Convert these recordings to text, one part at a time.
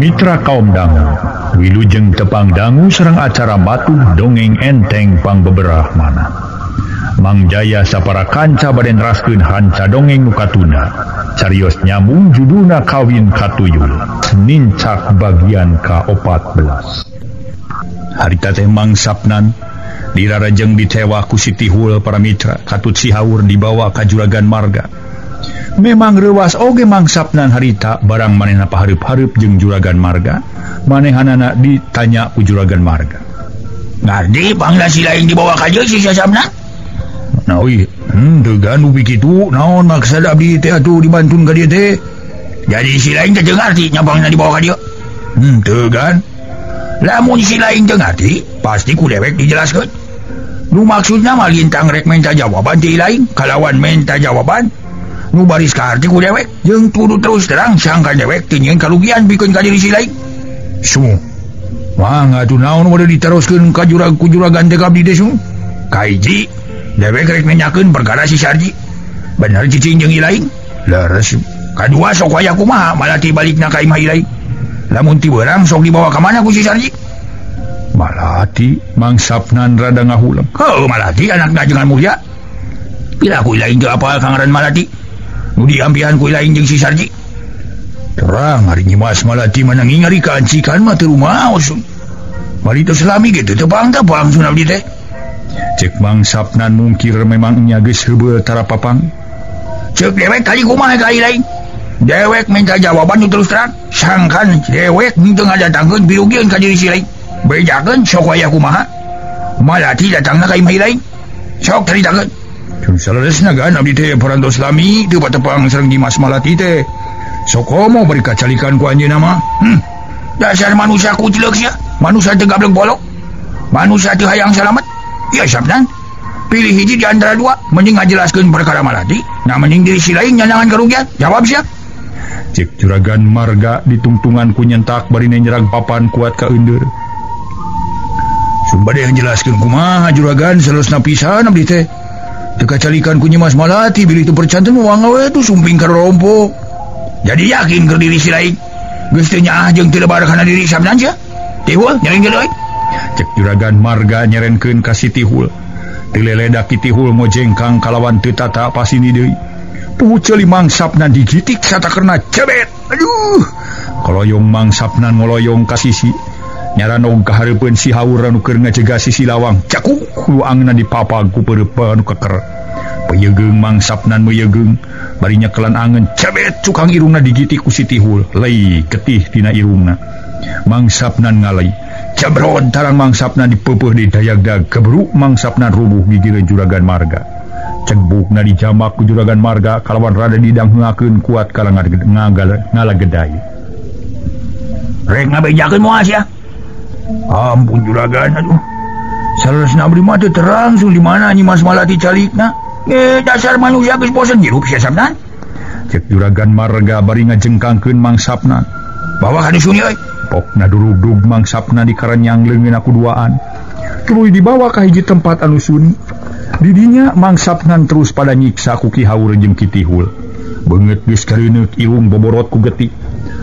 Para mitra kaum dangu, wilujeng tepang dangu sareng acara matuh dongeng enteng pangbeberah mana. Mang Jaya sapara kanca bade neraskeun hanca dongeng nu katunda. Carios nyambung judulna Kawin Katuyul, nincak bagian ka-14. Harita teh Mang Sapnan dirarajeng ditewa ku Siti Hul para mitra katut si Haur dibawa ka Juragan Marga. Memang reuwas oge Mang Sapnan harita barang manehna pahareup-hareup jeung Juragan Marga, manehanana ditanya ku Juragan Marga. Ngardi pangna si lain dibawa ka dieu si Sapnan? Nah oi, degan ubi kitu naon maksud abdi teh atuh dibantun ka dieu teh? Jadi si lain teh teu ngarti nya pangna dibawa ka dieu. Teu gan. Lamun si lain teu ngarti, pasti ku dewek dijelaskeun. Nu maksudna mah lintang rek minta jawaban ti lain, kalawan minta jawaban nu baris kaharti ku dewek jeung kudu terus terang sangkan dewek teu nyieun karugian pikeun ka diri si lain. Suh. Mangga atuh naon bade diteroskeun ka jurag ku juragan teh ka abdi teh suh? Kahiji, dewek rek nanyakeun perkara si Sarji. Bener cicing jeung ilaing? Leres. Kadua sok waya kumaha Malati balikna ka imah ilaing. Lamun ti beurang sok dibawa ka mana ku si Sarji? Malati Mang Sapnan rada ngahuleng. Heuh, Malati anakna Jengan Mulya. Pira ku ilaing teu apal ka ngaran Malati? Nu diampihan ku ilaing jeung si Sarji. Terang ari Nyimas Malati mah nanging ari kaancikan mah teu rumaos. Bari teu selami kitu teu pang-tepang sun abdi teh. Cek Mang Sapnan mungkir memang nya geus heubeul tara papang. Cek dewek tadi kumaha ka ilaing? Dewek minta jawaban nu terus terang, sangkan dewek teu ngadatangkeun pirugieun ka diri si lain. Bejakeun sok waya kumaha? Malati datangna ka imah ilaing. Sok caritakeun. Saleresna gan abdi teh parantos lami teu patepang sareng Nyimas Malati teh. Sok komo bari kacalikan ku anjeunna mah. Dasar manusia kucleuk sia, manusia teu gablek bolok. Manusia teu hayang salamet. Ieu Sapnan, pilih hiji di antara dua, mending ngajelaskeun perkara Malati, nah mending diri si lain nyanangan karugian. Jawab sia. Cek Juragan Marga ditungtungan ku nyentak bari nyerang papan kuat ka eundeur. Sumbade ngajelaskeun kumaha Juragan saleresna pisan abdi teh. Teu kacalikan ku Nyimas Malati bilih teu percanten moal we tuh sumping ka rompok. Jadi yakin keur diri si lain. Geus teu nyaah jeung teu lebar kana diri Sapnan sia. Tihul nyering deui. Cek Juragan Marga nyerenkeun ka si Tihul. Teu leledak Ki Tihul mojengkang kalawan teu tata pasini deui. Puhu ceuli Mang Sapnan digitik satakerna cebet. Aduh. Koloyong Mang Sapnan ngoloyong ka sisi. Nyaranog ka hareupeun si Haur anu keur ngajega sisi lawang. Cakuk hulu angeunna dipapag ku peureupan keker. Peyegeung Mang Sapnan meyegeung bari nyekelan angeun cebet cukang irungna digitik ku si Tihul. Lei getih tina irungna. Mang Sapnan ngalai. Cabrod tarang Mang Sapnan dipeupeut di dayagdag kebruk Mang Sapnan rubuh gigireun Juragan Marga. Cegbukna dijamak ku Juragan Marga kalawan rada didangheungakeun kuat kala ngalageday. Rek ngabejakeun moal sia. Ampun Juragan aduh. Saleresna abdi mah teu terang sung di mana Nyimas Malati calikna. Dasar manusia geus bosen hirup sia Sapnan. Cek Juragan Marga bari ngajengkangkeun Mang Sapnan. Bawa ka dieu euy. Pokna durugdug Mang Sapnan dikarenyang leungeun ku duaan. Tuluy dibawa ka hiji tempat anu sunyi. Di dinya Mang Sapnan terus pada nyiksa ku Ki Haur jeung Ki Tihul. Beungeut geus kareuneuk irung boborot ku getih.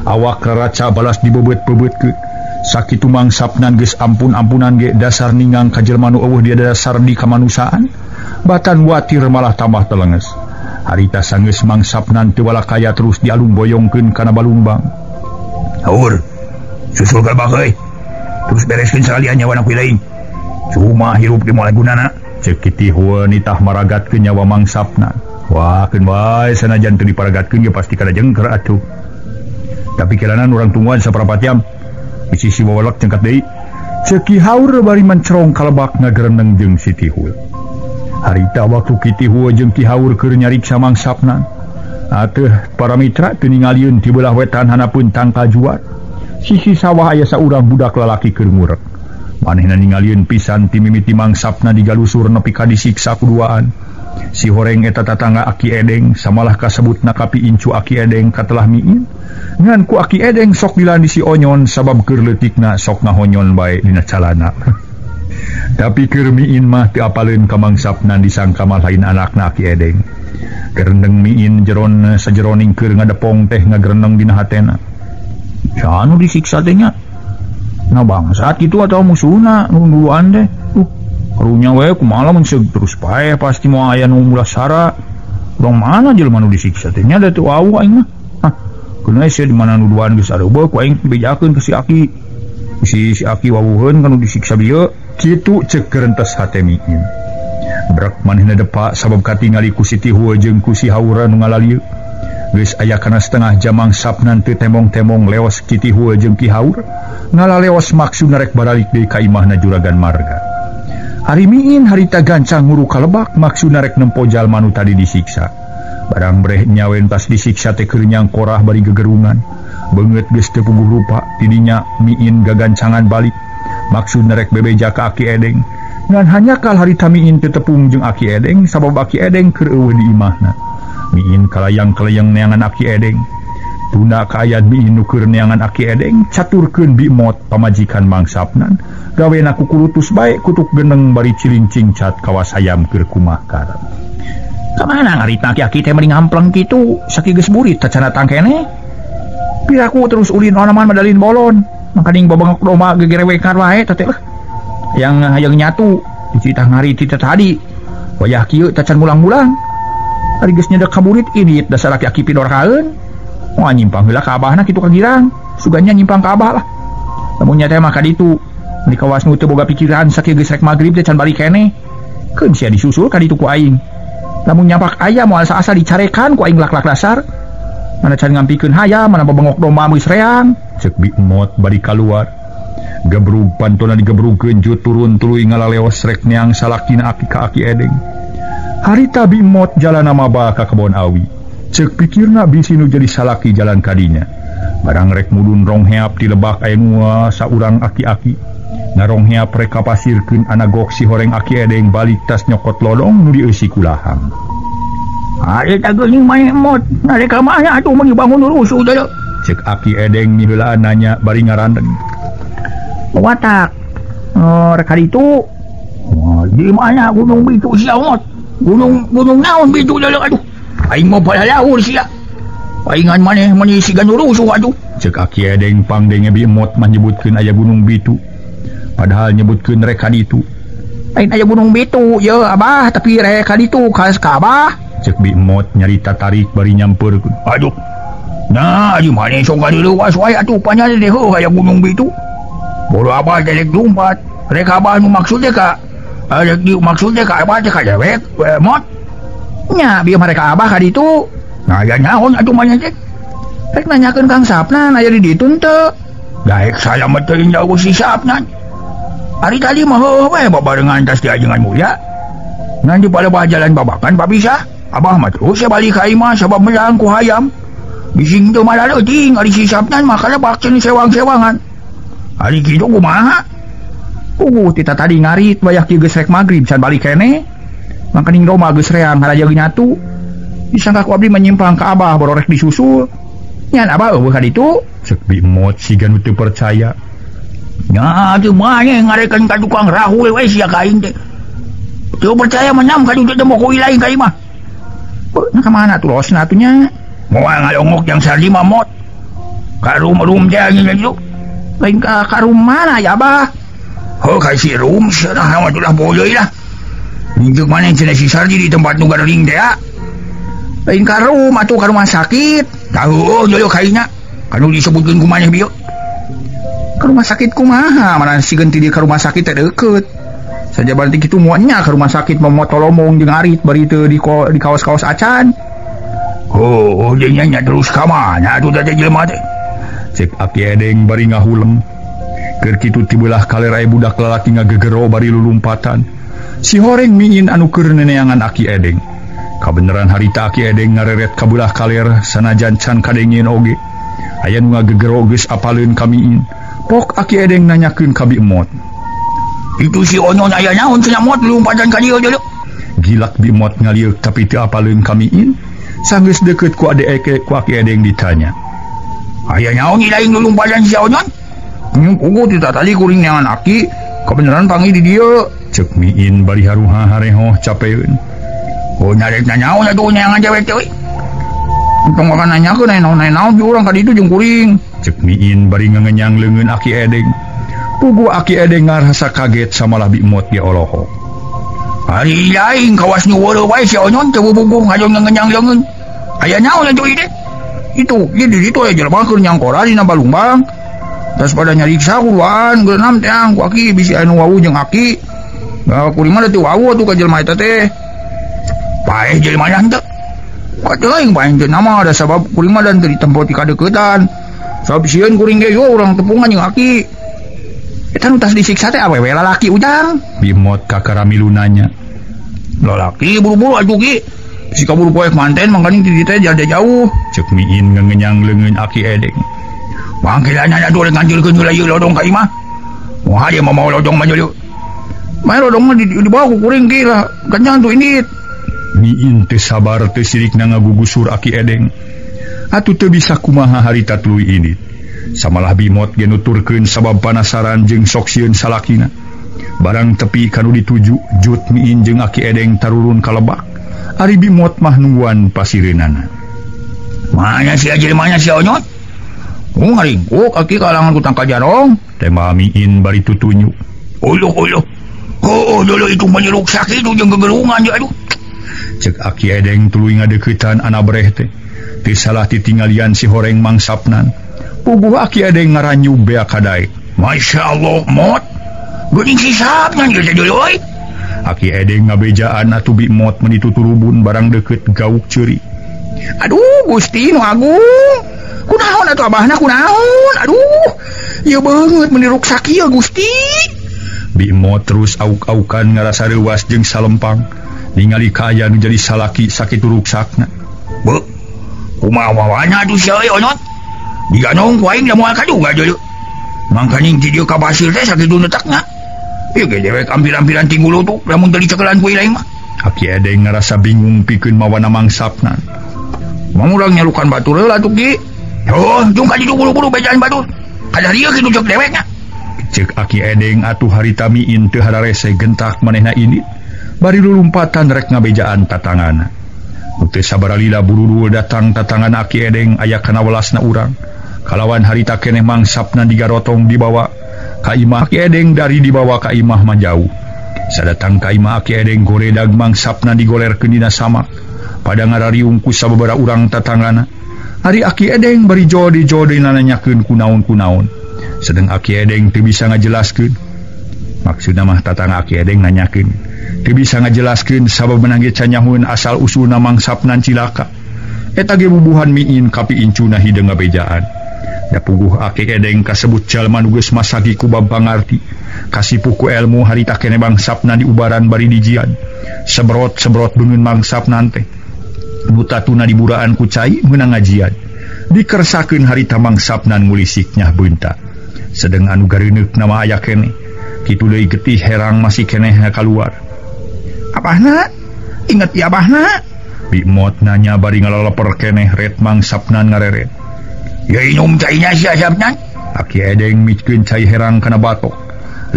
Awak raraca balas dibeubeut-bebeutkeun. Sakitu Mang Sapnan geus ampun-ampunan ge dasar ningang ka jelema nu eueuh dia dasar di kamanusiaan. Batan watir malah tambah telenges. Harita sanggeus Mang Sapnan teu walakaya terus dialung boyongkeun kana balungbang. Haur, susul galbak euy. Terus bereskeun sakalian nyawa ku lain. Cuma hirup di moal gunana. Ceuk Ki Tihul nitah maragatkeun nyawa Mang Sapnan. Wah, keun bae sanajan teu diparagatkeun ge pasti kada jengker atuh. Tapi kelanan urang tungguan saparapat jam. Sisi wawalak cengkat deui. Ceuk Ki Haur bari mencerong kalebak ngagereneng jeung si Tihul. Harita waktu Ki Tihul jeung Ki Haur keur nyariksa Mang Sapnan. Ateuh para mitra teu ningalieun ti beulah wetan hanapeun tangkal juar. Sisi sawah aya saurang budak lalaki keur ngurek. Manehna ningalieun pisan ti mimiti Mang Sapnan digalusur nepi ka disiksa ku duaan. Si horeng eta tatangga Aki Edeng samalah kasebutna kapi incu Aki Edeng katelah miin. Ngan ku Aki Edeng sok dilandi si Onyon sabab keur leutikna sok ngahonyon bae dina calana. Tapi keur miin mah teu apaleun ka Mang Sapnan disangka mah lain anakna Aki Edeng. Gerendeng miin jeron sajeroning keur ngadepong teh ngagereneng dina hatena. Saha nu disiksa teh nya? Nah bangsat kitu atau musuhna nu duluan teh. Karunya we kumaha lamun seug terus paeh pasti moal aya nu mulasara. Urang mana jelema nu disiksa teh nya da teu wawuh aing mah. Hah, keun we sia di mana nu duaan geus areubeuh ku aing bejakeun ka si Aki. Si si Aki wawuheun ka nu disiksa bieu. Kitu ceuk gerentes hate Miin. Brek manehna depak sabab katingali ku si Tihua jeung ku si Haura nu ngalalieu. Geus aya kana setengah jam mangsapna teu temong-temong leos Ki Tihua jeung Ki Haur. Ngalaleos maksudna rek baralik deui ka imahna Juragan Marga. Ari Miin harita gancang nguru ka lebak maksudna rek nempo jalma nu tadi disiksa. Barang breh nyawen tas disiksa teh keur nyangkorah bari gegerungan. Beungeut geus teu puguh rupa tidinya Miin gagancangan balik. Maksudna rek bebeja ka Aki Edeng. Ngan hanyakal harita Miin teu tepung jeung Aki Edeng sabab Aki Edeng keur eueuh di imahna. Miin kalayang-kalayang neangan Aki Edeng. Tunda kaayaan Miin nu keur neangan Aki Edeng caturkeun Bimot pamajikan mangsapnan. Gawena kukurutus bae kutuk geneng bari cilincing cat kawas hayam keur kumahkar. Ka mana ngarita aki-aki teh meni ngampleng kitu sakieu geus burit tacana tangkene. Piraku terus ulin onaman madalin bolon. Makaning babengok domba gegerewekan wae teh lah. Yang hayang nyatu dicitah ngarit ti tadi. Wayah kieu tacan mulang-mulang. Ari geus nyedek kaburit ini dasar aki-aki pidorkaeun. Moal nyimpang heula ka abahna kitu ka girang. Suganya nyimpang ka abah lah. Lamun nya teh mah ka ditu. Meni kawas nu teu boga pikiran sakieu geus rek magrib teh can balik keneh. Keun sia disusul ka ditu ku aing. Lamun nyapak aya moal saasa dicarekan ku aing lak-lak dasar. Mana can ngampikeun hayam, mana babengok domba geus reang. Ceuk Bimot bari kaluar. Gebrug pantona digebrugkeun jut turun tuluy ngalaleos rek neang salakina aki ka Aki Edeng. Harita Bimot jalana mabah ka kebon awi. Ceuk pikirna bisi nu jadi salaki jalan kadinya. Barang rek mudun rong heap di lebak aya nu saurang aki-aki. Narong heap rek kapasirkeun anagok si horeng Aki Edeng balik tas nyokot lodong nu dieusi ku lahang. Ari ta geuning maneh mot, narek ka mana atuh meuni bangun rusuh teh. Ceuk Aki Edeng miheulaan nanya bari ngarandeg. Watak. Oh, rek ka ditu. Wah, di mana gunung bitu sia mot? Gunung gunung naon bitu teh aduh. Aing mah palalaur sia. Paingan maneh meuni siga nu rusuh atuh. Ceuk Aki Edeng pangdenge Bimot mah nyebutkeun aya gunung bitu. Padahal nyebutkeun rek ka ditu. Lain aya gunung bitu ye abah, tapi rek ka ditu ka abah. Ceuk Bimot nyarita tarik bari nyampeurkeun. Aduh. Nah, di maneh sok galeuwas wae atuh panjang teh heuh aya gunung bitu. Bodo abah teh rek lumpat. Rek abah nu maksud teh ka rek di maksud teh ka abah teh ka dewek mot. Nya bieu mah rek ka abah ka ditu. Nah, aya naon atuh maneh teh? Rek nanyakeun Kang Sapnan aya di ditu henteu. Daek salamet teuing jauh si Sapnan. Ari tadi mah heuh we babarengan tas diajengan mulia. Ngan di palebah jalan babakan babisa. Abah mah terus ya balik ka imah sabab melang ku hayam. Bising teu malah leuting ari si Sapnan mah kalebak cenah sewang-sewangan. Ari kitu kumaha? Tita tadi ngarit wayah kieu geus rek magrib can balik keneh. Mangkaning domba geus reang haraja nyatu. Disangka ku abdi menyimpang ka abah bororek disusul. Nyan abah eueuh ka ditu. Ceuk Bimot siga nu teu percaya. Nya atuh maneh ngarekan ka tukang rahu we sia ka aing teh. Teu percaya mah nyam ka ditu teh moko ilaing ka imah. Nah ka mana tuh losna atuh nya? Moal ngalongok yang sardi mah mot. Ka rum-rum teh anjing kitu. Lain ka rum mana ya abah? Heuh ka si rum sia lah mah ulah boleui lah. Nunjuk maneh cenah si Sardi di tempat nu garing teh. Lain ka rum atuh ka rumah sakit. Tah heueuh joyo kainya. Kanu disebutkeun ku maneh bieu. Ka rumah sakit kumaha? Mana sigeun ti ka rumah sakit teh deukeut. Saja berarti kitu moal nya ka rumah sakit momotolomong jeung arit bari teu di kaos-kaos acan. Oh, jeung nya terus ka mana atuh teh jelema teh? Cek Aki Edeng bari ngahuleng. Keur kitu tibelah kaler aya budak lalaki ngagegero bari lulumpatan. Si horeng Miin anu keur neneangan Aki Edeng. Kabeneran harita Aki Edeng ngareret ka belah kaler sanajan can kadengieun oge. Aya nu ngagegero geus apaleun ka Miin. Pok Aki Edeng nanyakeun ka Bimot. Itu si Onon aya naon cenah mot lumpatan ka dieu deuleu. Gilak Bimot ngalieuk tapi teu apaleun ka Miin. Sanggeus deukeut ku ade eke ku Aki Edeng ditanya. Aya naon ilaing lulumpatan si Onon? Puguh tita tadi kuring neangan aki, kebenaran panggil di dieu. Ceuk Miin bari haruha harehoh capeun. Oh, narek naon atuh neangan dewek teh. Entong makan nanyakeun aya naon-naon bi urang ka ditu jeung kuring. Cek Miin bari ngangenyang leungeun Aki Edeng. Puguh Aki Edeng ngarasa kaget samalah Bimot ge olohok. Ari lain kawas nu weureuh wae si Onyon teu bubuguh ngajon ngangenyang leungeun. Aya naon atuh ieu teh? Itu, ieu di ditu aya jelema keur nyangkora dina balumbang. Tas pada nyariksa kuduan geunam teang ku aki bisi anu wawuh jeung aki. Nah, kuring mah teu wawuh atuh ka jelema eta teh. Paeh jelema henteu. Teuing paeh teu nama da sabab kuring mah dan teu ditempo ti kadeuketan. Sabab sieun kuring ge yo urang tepungan jeung aki. Eta nu tas disiksa teh awewe lalaki ujang. Bimot kakara milu nanya. Lalaki buru-buru atuh ki. Si kaburu poek manten mangkaning ti dieu teh jada jauh. Cek Miin ngangenyang leungeun Aki Edeng. Mangkilana atuh rek nganjurkeun heula ieu lodong ka imah. Moal dia mau lodong mah deui. Main lodong mah dibawa ku kuring ki lah, kenyang tuh indit. Miin teu sabar teu sirikna ngagugusur Aki Edeng. Atuh teu bisa kumaha harita tuluy indit. Samalah Bimot ge nuturkeun sabab panasaran jeung sok sieun salakina. Barang tepi kanu dituju, jut Miin jeung Aki Edeng tarurun ka lebak. Ari Bimot mah nungguan pasireunana. Mana si jelema si Onyot? Oh ngaringkuk aki kalangan ku tangka jarong. Tema Miin bari tutunyu. Uluh uluh. Oh dulu itu menyeruk sakit jeung gegerungan je aduh. Cek Aki Edeng tuluy ngadeuketan anabreh teh. Teu salah titinggalian si horeng mangsapnan. Puguh Aki Edeng ngaranyu bea kadaek. Masya Allah mot. Geuning sisapna ieu teh deui euy. Aki Edeng ngabejaan atuh Bimot meuni tuturubun barang deukeut gauk ceuri. Aduh Gusti nu agung. Kunaon atuh abahna kunaon? Aduh, ieu beungeut meuni ruksak ieu Gusti. Bimot terus auk-aukan ngarasa reuas jeung salempang. Ningali kaaya nu jadi salaki sakitu ruksakna. Beuh, kumaha wawana atuh sia euy Onot? Diganong ku aing da moal kaduga deui. Mangkaning ti dieu ka basir teh sakitu netakna. Ieu ge dewek ampir-ampiran ti ngulutuk lamun teu dicekelan ku lain mah. Aki Edeng ngarasa bingung pikeun mawana mangsapna. Mang urang nyalukan batur heula atuh ki. Oh, jung ka ditu buru-buru bejaan batur. Kadarieu kitu ceuk dewekna. Ceuk Aki Edeng atuh harita Miin teu hararese gentak manehna indit. Bari lulumpatan rek ngabejaan tatangana. Nu teu sabaralila burudul datang tatangan Aki Edeng aya kana welasna urang. Kalawan harita keneh mangsapna digarotong dibawa ka imah Aki Edeng dari dibawa ka imah mah jauh. Sadatang ka imah Aki Edeng goredag mangsapna digolerkeun dina samak. Pada ngarariung ku sababaraha urang tatangana. Ari Aki Edeng bari jode-jode nanyakeun kunaon-kunaon. Sedeng Aki Edeng teu bisa ngajelaskeun. Maksudna mah tatangga Aki Edeng nanyakeun. Teu bisa ngajelaskeun sabab menang ge canyahueun asal usulna mangsapna cilaka. Eta ge bubuhan Miin kapi incuna hideung ngabejaan. Da puguh Aki Edeng kasebut jalma nu geus masagi ku bab pangarti. Kasipuh ku elmu harita keneh mangsapna diubaran bari dijian. Sebrot-sebrot beungeun mangsapna teh. Nu tatuna diburaan ku cai meunang ngajian. Dikersakeun harita mangsapna ngulisik nyah beunta. Sedeng anu gareuneuk nama aya keneh. Kitu deui getih herang masih keneh kaluar. Abahna? Inget ya abahna? Bimot nanya bari ngalaleper keneh ret mangsapna ngareret. Ya inum cainya si asapna. Aki Edeng mikeun cai herang kana batok.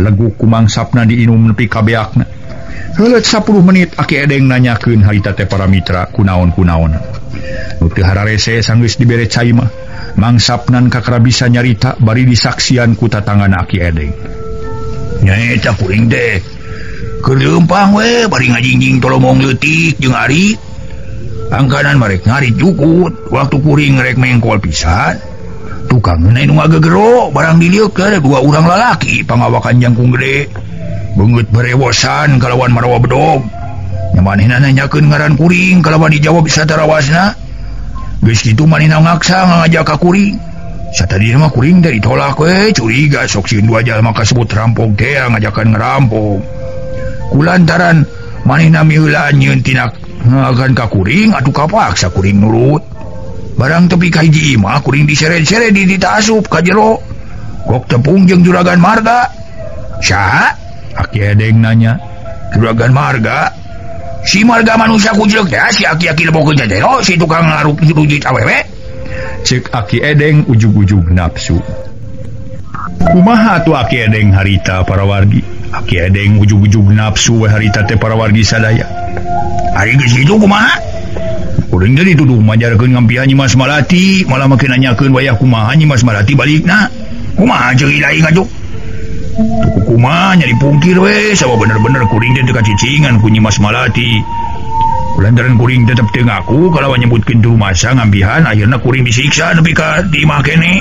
Leguk ku mangsapna diinum nepi ka beakna. Heuleut 10 menit Aki Edeng nanyakeun harita teh para mitra kunaon-kunaon. Nu teu hararese sanggeus dibere cai mah. Mangsapnan kakara bisa nyarita bari disaksian ku tatangana Aki Edeng. Nyaeta kuring teh. Keur leumpang we bari ngajingjing tolomong leutik jeung Ari. Angkanan marek ngarit jukut waktu kuring rek mengkol pisan. Tukang nu ngagegero barang dilieu ke dua urang lalaki pangawakan jangkung gede. Beungeut berewosan kalawan marawa bedog. Nya manehna nanyakeun ngaran kuring kalawan dijawab satarawasna. Geus kitu manehna ngaksa ngajak ka kuring. Satadina mah kuring teh ditolak we curiga sok sieun dua jalma kasebut rampok teh ngajakan ngerampok. Kulantaran manehna miheulaan nyieun tina ngagan ka kuring atuh kapaksa kuring nurut. Barang tepi ka hiji imah kuring diseret-seret di asup ka jero. Kok tepung jeung juragan marga. Saha? Aki Edeng nanya. Juragan marga? Si marga manusia kujelek teh si aki-aki lebokeun jero si tukang ngaruk rujit awewe. Cek Aki Edeng ujug-ujug nafsu. Kumaha atuh Aki Edeng harita para wargi? Aki Edeng ujug-ujug nafsu we harita teh para wargi sadaya. Ari geus kitu kumaha? Kuring teh dituduh majarkeun ngampihan Nyi Mas Malati, malah make nanyakeun wayah kumaha Nyi Mas Malati balikna. Kumaha ceuk ilaing atuh? Tuku kumaha nya dipungkir we, sabab bener-bener kuring teh teu kacicingan ku Nyi Mas Malati. Lantaran kuring tetep teu ngaku kalawan nyebutkeun teu rumasa ngampihan, akhirna kuring disiksa nepi ka di imah keneh.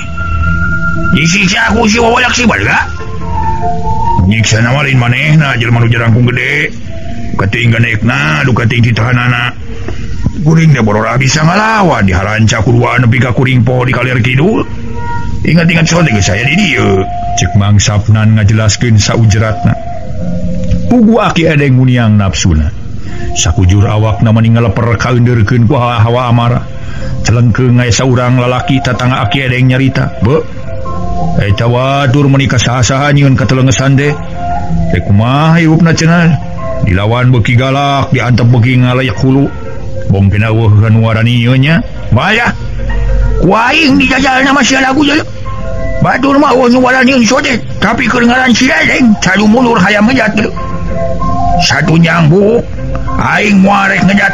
Disiksa ku si wawalak si Marga. Nyiksa nama lain manehna jelema nu jarangkung gede. Kating ganekna, duka ting ditahanana. Kuring teh borora bisa ngalawan diharanca ku dua nepi ka kuring poho di kaler kidul. Ingat-ingat sote geus saya di dieu. Cek Mang Sapnan ngajelaskeun saujeratna. Pugu Aki Edeng nguniang nafsuna. Sakujur awakna mani ngaleper kaeundeurkeun ku hawa amarah. Celengkeung aya saurang lalaki tatangga Aki Edeng nyarita, "Beuh, eta watur meuni ka saha-saha nyieun katelengesan teh. Teh kumaha hirupna cenah? Dilawan beuki galak, diantep beuki ngalayak hulu. Bong kena eueuh nu warani ieu nya." Bayah. Ku aing dijajalna mah sia lagu jaluk. Batur mah eueuh nu warani sote, tapi keur ngaran si Edeng cadu mundur hayang ngejat gitu. Satu nyambuk aing moal rek ngejat.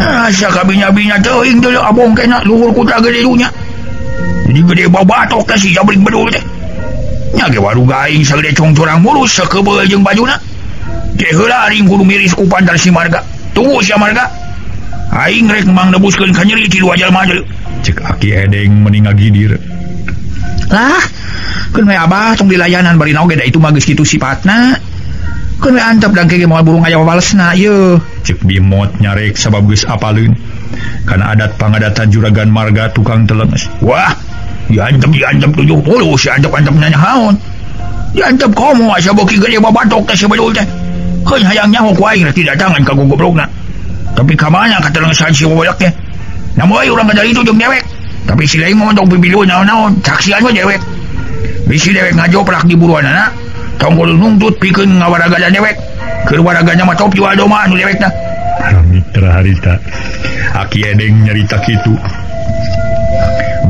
Asa kabinya-binya teuing deuleu abong kena luhur kuta gede dunya. Jadi gede babatok teh si jabrik bedul teh. Nya ge waruga aing sagede congcorang mulus sakebeul jeung bajuna. Teh heula aing kudu miris ku pantar si Marga. Tunggu si Marga. Aing rek mang nebuskeun ka nyeri ti dua jalma deuleu. Cek Aki Edeng meni ngagidir. Lah, keun we abah tong dilayanan bari naon ge da itu mah geus kitu sipatna. Keun we antep dang ke moal burung aya wabalesna ieu. Cek Bimot nyarek sabab geus apaleun. Kana adat pangadatan juragan Marga tukang telenges. Wah, diantem 70 si antep-antep nanya haon. Diantem komo asa beuki gede babatok teh si bedul teh. Keun hayang nyaho ku aing rek didatangan ka gogoblogna. Tapi ka mana katelengesan si wabalak teh? Namun euy urang kadali itu jeung dewek. Tapi si lain mah tong pipilueun naon-naon, saksian we dewek. Bisi dewek ngajoprak di buruanana, tong kudu nungtut pikeun ngawaragadan dewek. Keur waragana mah top jual doma anu dewekna. Mitra harita. Aki Edeng nyarita kitu.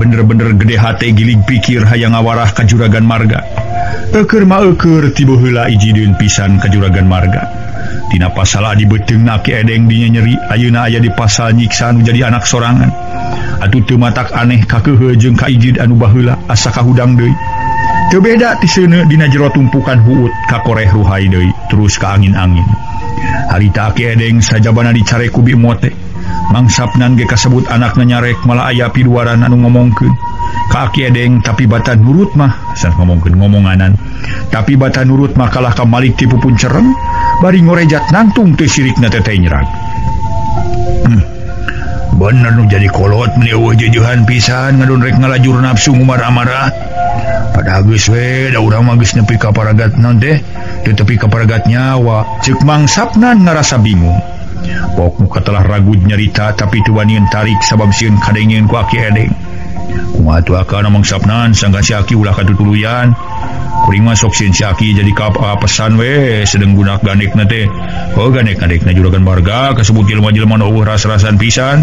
Bener-bener gede hate gilig pikir hayang ngawarah ka juragan Marga. Eueur mah eueur tiba heula ijideun pisan ka juragan Marga. Tina pasal adi beuteungna Aki Edeng dinya nyeri, ayeuna aya di pasal nyiksa anu jadi anak sorangan. Atuh teu matak aneh kakeuheuh jeung kaijid anu baheula asa kahudang deui. Teu beda ti seuneu dina jero tumpukan huut kakoreh ruhai deui terus ka angin-angin. Harita Aki Edeng sajabana dicare ku Bimot teh. Mang Sapnan ge kasebut anakna nyarek malah aya piduaran anu ngomongkeun ka Aki Edeng, tapi bata nurut mah sanes ngomongkeun ngomonganan. Tapi bata nurut mah kalah ka malik ti pupun cereng bari ngorejat nangtung teu sirikna teteh nyerag. Bener nu jadi kolot meni eueuh jeujehan pisan ngadon rek ngalajur nafsu ngumar-amarah. Padahal geus we da urang mah geus nepi ka paragat naon teh, teu tepi ka paragat nyawa. Ceuk Mang Sapnan ngarasa bingung. Pok muka telah ragud nyarita tapi teu wanian tarik sabab sieun kadengeun ku Aki Edeng. Kumaha atuh akana Mang Sapnan sangka si Aki ulah katutuluyan. Kuring mah sok sieun si Aki jadi pesan we sedeng gunak ganekna teh. Oh ganek-ganekna juragan Marga kasebut jelema-jelema nu eueuh ras-rasan pisan.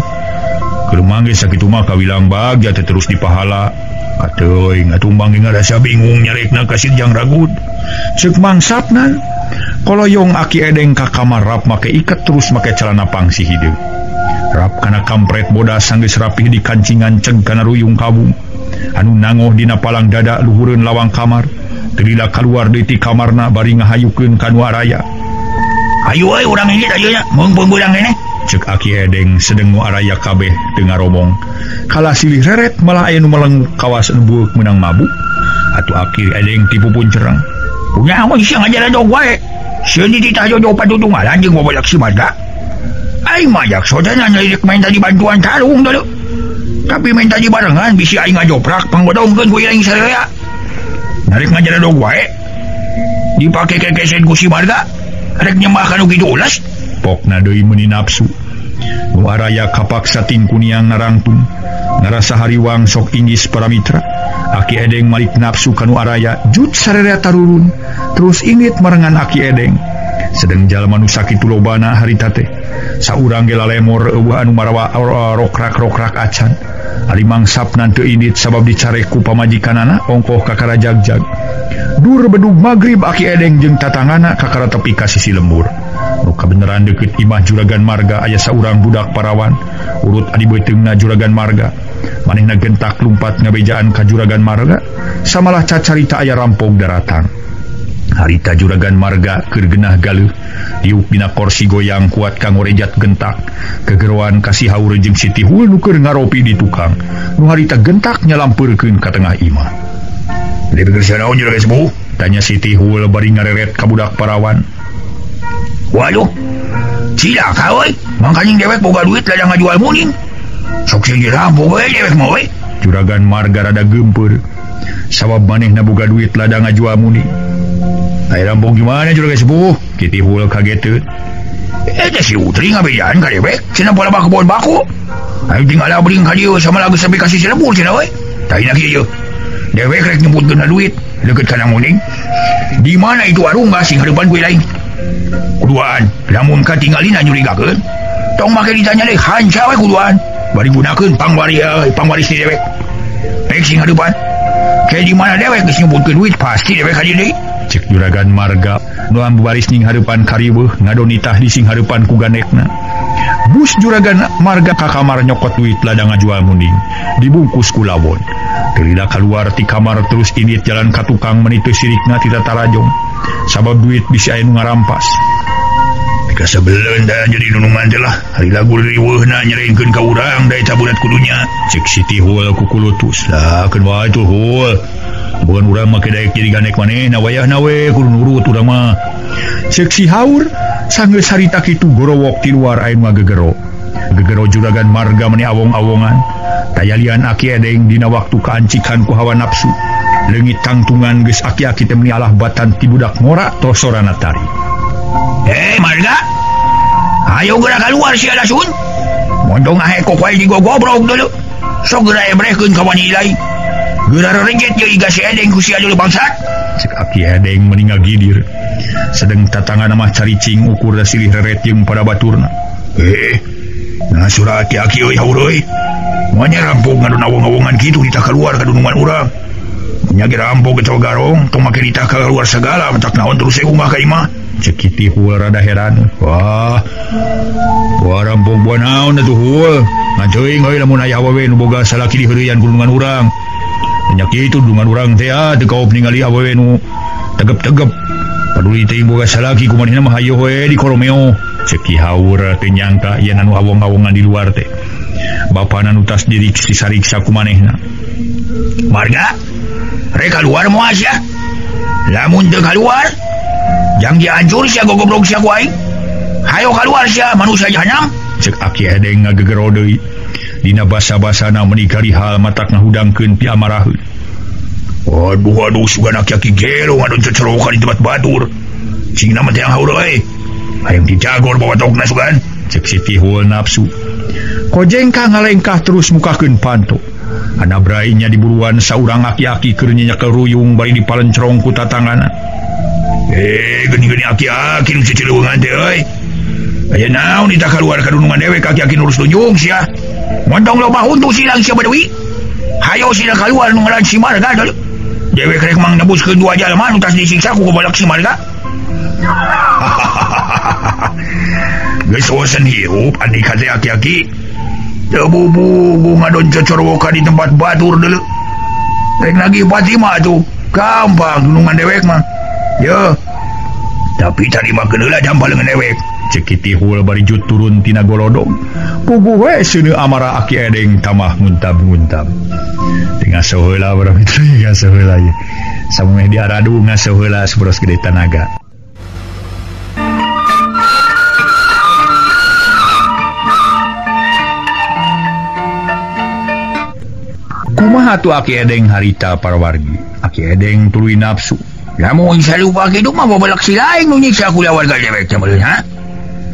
Keur mangge sakitu mah kawilang bagja teh terus dipahala. Atuh ngatumbang ge ngarasa bingung nyarekna ka si Jang Ragud. Ceuk Mang Sapnan koloyong Aki Edeng ka kamar rap make iket terus make celana pangsi hideung. Rap kana kampret bodas sanggeus rapih di kancingan ceg kana ruyung kabung. Anu nangoh dina palang dada luhureun lawang kamar. Teu kaluar deui ti kamarna bari ngahayukeun ka nu araya. Hayu euy urang hiji ayeuna meungpeung beurang keneh. Cek Aki Edeng sedeng nu araya kabeh teu ngaromong. Kalah silih reret malah aya nu meleng kawasan bueuk meunang mabuk. Atuh Aki Edeng ti pupun cereng. Kunyaho sia ngajaradog wae. Sieun dititah jojo patutunggalan jeung babalak si Marga. Aing mah jakso teh nyaririk main tadi bantuan tarung deuleu. Tapi main tadi barengan bisi aing ngajoprak panggodongkeun ku aing sararea. Narik ngajaradog wae. Dipake kekesen ku si Marga. Rek nyembah kanu kitu ulas. Pokna deui meuni nafsu. Nu araya kapaksa tingkuniang narangtung. Ngarasa hariwang sok inggis para mitra. Aki Edeng malik nafsu kanu araya jut sararea tarurun. Terus ingit marengan Aki Edeng. Sedeng jalma nu sakitu lobana harita teh. Saurang ge lalemor eueuh anu marawa rokrak-rokrak acan. Ari Mang Sapnan teu indit sabab dicarek ku pamajikanana ongkoh ka karajagjag. Dur bedug magrib Aki Edeng jeung tatangana kakara tepi ka sisi lembur. Nu kabeneran deukeut imah Juragan Marga aya saurang budak parawan urut adi beuteungna Juragan Marga. Manehna gentak lumpat ngabejaan ka Juragan Marga samalah cacarita aya rampog daratang. Harita Juragan Marga keur genah galeuh diuk dina korsi goyang kuat kanggo rejat gentak. Kegeroan ka si Haur jeung Siti Hul nu keur ngaropi di tukang. Nu harita gentak nyalampeurkeun ka tengah imah. Dipikir naon Juragan Sepuh? Tanya Siti Hul bari ngareret ka budak parawan. Waduh, cilaka euy, mangkaning dewek boga duit ladang ngajual muning. Sok sing dirampok we dewek mah we. Juragan Marga rada geumpeur. Sabab manehna boga duit ladang ngajual muning. Aya rampok gimana Juragan Sepuh? Siti Hul kageteun. Eta si Utri ngabejaan ka dewek, cenah pola kebon baku. Ayo tinggal bring ka dieu sama lagu sampai kasih silebur cenah we. Tah kieu. Dewek rek nyebutkeun duit deukeut kana muning. Di mana itu warung sing hareupan ku lain? Kuduan, lamun katingalina nyurigakeun. Tong make ditanya deui hanca we kuduan. Bari gunakeun pangwaris di dewek. Rek sing hareupan. Kayak di mana dewek geus nyebutkeun duit pasti dewek ka dieu deui. Cek Juragan Marga nu baris ning hareupan kariweuh ngadonitah di sing hareupan ku ganekna. Bus Juragan Marga ka kamar nyokot duit ladang ngajual munding dibungkus ku lawon. Teu kaluar ti kamar terus indit jalan ka tukang meni teu sirikna ti tatarajong. Sabab duit bisi aya nu ngarampas. Kasebeleun da jadi nunungan teh lah. Hari lagu riweuhna nyerengkeun ka urang da eta budak kudunya. Cek Siti Hul ku kulutus. Lah keun wae tuh Hul. Bukan urang make daek jadi ganek manehna wayahna we kudu nurut urang mah. Cek si Haur sanggeus harita kitu gorowok ti luar aya nu ngagegero. Gegero Juragan Marga meni awong-awongan. Tayalian Aki Edeng dina waktu kaancikan ku hawa nafsu. Leungit tangtungan geus aki-aki teh meni alah batan ti budak ngora tosorana tari. Hei Marga, ayo geura keluar sia lasun. Mondong ahekok wae digogobrog dulu. Sok geura ebrehkeun ka wani lain. Geura rereget jeung iga si Edeng ku sia dulu bangsat. Cek Aki Edeng meni ngagidir. Sedeng tatangana mah caricing ukur da silih reret jeung pada baturna. Nah surah aki-aki euy haur euy. Moal rampok ngadon awong-awongan kitu ditah keluar ka dunungan urang. Nya ge rampok ke garong tong make ditah keluar segala mentak naon terus unggah ka imah. Cek Siti Hul rada heran. Wah. Wah rampok buah naon atuh Hul. Ngan euy lamun aya awewe nu boga salaki diheureuyan ku dunungan urang. Nya kitu dunungan urang teh teu kaop ningali awewe nu tegep-tegep. Paduli teh boga salaki ku manehna mah hayoh we di koromeo. Cek Ki Haur teu nyangka yen anu awong-awongan di luar teh. Bapana nu tas diriksa-riksa ku manehna. Marga, rek kaluar moal sia. Lamun teu kaluar, jang dihancur sia gogobrog sia ku aing. Hayo kaluar sia manusia jahanam. Cek Aki Edeng ngagegero deui. Dina basa-basana meuni karihal matak ngahudangkeun piamaraheun. Aduh aduh sugan aki-aki gelo ngadon cecerokan di tempat batur. Cingna mah teh haur euy. Hayang dicagor bawa tokna sugan. Cek Siti Hul nafsu. Kojengka ngalengkah terus mukakeun panto. Anabrainya diburuan saurang aki-aki keur nyenyekel ruyung bari dipalencrong ku tatangana. Geuning-geuning aki-aki nu cecereungan teh euy. Aya naon ditah kaluar ka dunungan dewek aki-aki nurus tunjung sia. Montong loba huntu silang sia badeui. Hayo sila kaluar nu ngaran si Marga deui. Dewek rek mang nebuskeun dua jalma nu tas disiksa ku gobalak si Marga. Geus bosen hirup andika teh aki-aki. Teu bubu ngadon cocorowokan di tempat batur deuleu. Rek nagih Fatimah tuh, gampang dunungan dewek mah. Ye. Tapi tarimakeun heula jampa leungeun dewek. Cek Siti Hul bari jut turun tina golodong. Puguh we seuneu amara Aki Edeng tamah nguntab-nguntab. Teu ngaso heula barang itu ngaso heula ieu. Samemeh diaradu ngaso heula saberos gede tanaga. Kumaha tuh Aki Edeng harita parwargi. Aki Edeng tuluy nafsu. Lamun salupa kitu mah babalak si lain nu nyiksa kulawarga dewek teh meureun ha.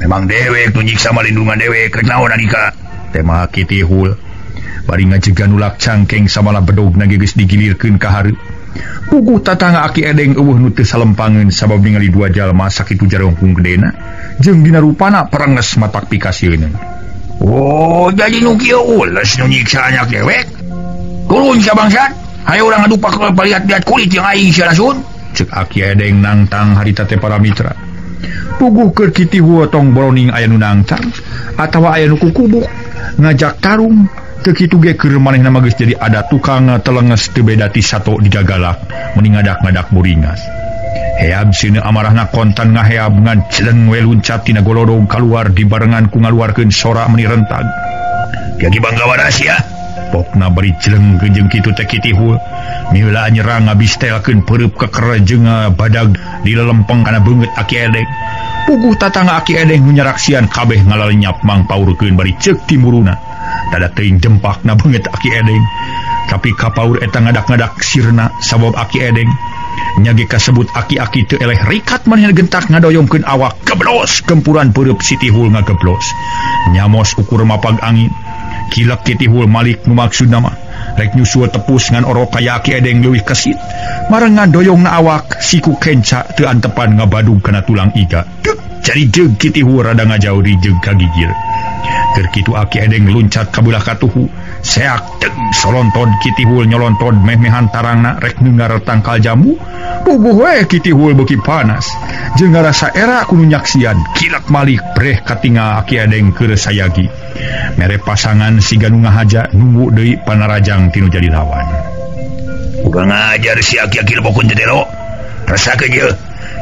Memang dewek nu nyiksa malindungan dewek rek naon adika. Tema Aki Tihul. Bari ngajegan ulak cangkeng samalah bedogna ge geus digilirkeun ka hareup. Puguh tatangga Aki Edeng eueuh nu teu salempangeun sabab ningali dua jalma sakitu jarongkung gedena jeung dina rupana perenges matak pikasieun. Oh, jadi nu kieu ules nu nyiksa anak dewek. Turun sia bangsat. Hayo urang adu palihat-lihat kulit jeung aing sia lasun. Cek Aki Edeng nangtang harita teh para mitra. Puguh keur Ki Tihul tong boroning aya nu nangcang atawa aya nu kukubuk ngajak tarung teu kitu ge keur manehna mah geus jadi ada tukang telenges teu beda ti sato digagalak meni ngadak-ngadak muringas. Heab sieun amarahna kontan ngaheab ngan celeng we luncat tina golodog kaluar dibarengan ku ngaluarkeun sora meni rentag. Kiaki bangga waras ya. Pokna bari celeng jeung kitu teh Ki Tihul miheula nyerang ngabistelkeun peureub keker jeung badag dilelempeng kana beungeut Aki Edeng. Puguh tatangga Aki Edeng nu nyaraksian kabeh ngalalenyap mangpaurkeun bari ceuk timuruna. Tada teuing jempakna beungeut Aki Edeng. Tapi kapaur eta ngadak-ngadak sirna sabab Aki Edeng nyage kasebut aki-aki teu eleh rikat manehna gentak ngadoyongkeun awak geblos gempuran peureub Si Tihul ngageblos. Nyamos ukur mapag angin. Kilek Ki Tihul malik nu maksudna mah rek nyusul tepus ngan orok kaya Aki Edeng leuwih kesit. Marengan doyongna awak siku kenca teu antepan ngabadug kana tulang iga. Deuk jadi jeug Ki Tihul rada ngajauh di jeug kagigir. Keur kitu Aki Edeng luncat ka beulah katuhu. Seak teg solonton Ki Tihul nyolonton meh-mehan tarangna rek nunggar tangkal jamu. Puguh we Ki Tihul beuki panas. Jeung ngarasa era ku nu nyaksian. Kilek malik breh katingal Aki Edeng keur sayagi. Mere pasangan siga nu ngahaja nunggu deui panarajang tinu jadi lawan. Urang ngajar si aki-aki lebokun teh telo. Rasakeun ieu.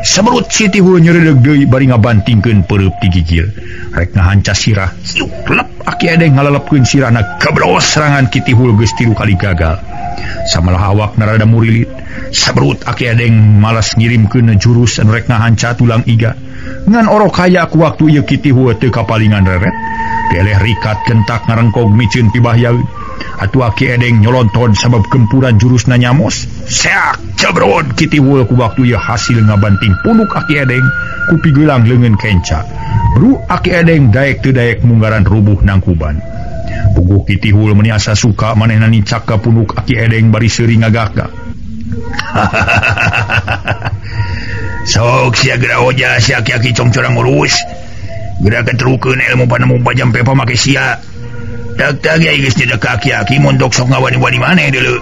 Semerut Si Tihul nyereudeg deui bari ngabantingkeun peureub ti gigir. Rek ngahanca sirah. Siuk lep Aki Edeng ngalelepkeun sirahna geblos serangan Ki Tihul geus 3 kali gagal. Samalah awakna rada murilit. Semerut Aki Edeng malas ngirimkeun jurus anu rek ngahanca tulang iga. Ngan orok kaya ku waktu ieu Ki Tihul teu kapalingan reret. Teleh rikat gentak ngarengkog miceun pibahyaeun. Atuh Aki Edeng nyolonton sabab gempuran jurusna nyamos. Seak cebrod Ki Tihul ku waktu ieu hasil ngabanting punuk Aki Edeng ku pigelang leungeun kenca. Bru Aki Edeng daek teu daek munggaran rubuh nangkuban. Puguh Ki Tihul meuni asa suka manehna nicak ka punuk Aki Edeng bari seuri ngagak-gak. Sok sia geura hoja sia aki-aki congcorang ngurus. Geura keterukeun ilmu panemu pajam pepa make sia. Tak-tak ya geus nyedek ka aki-aki mondok sok ngawani-wani maneh deuleu.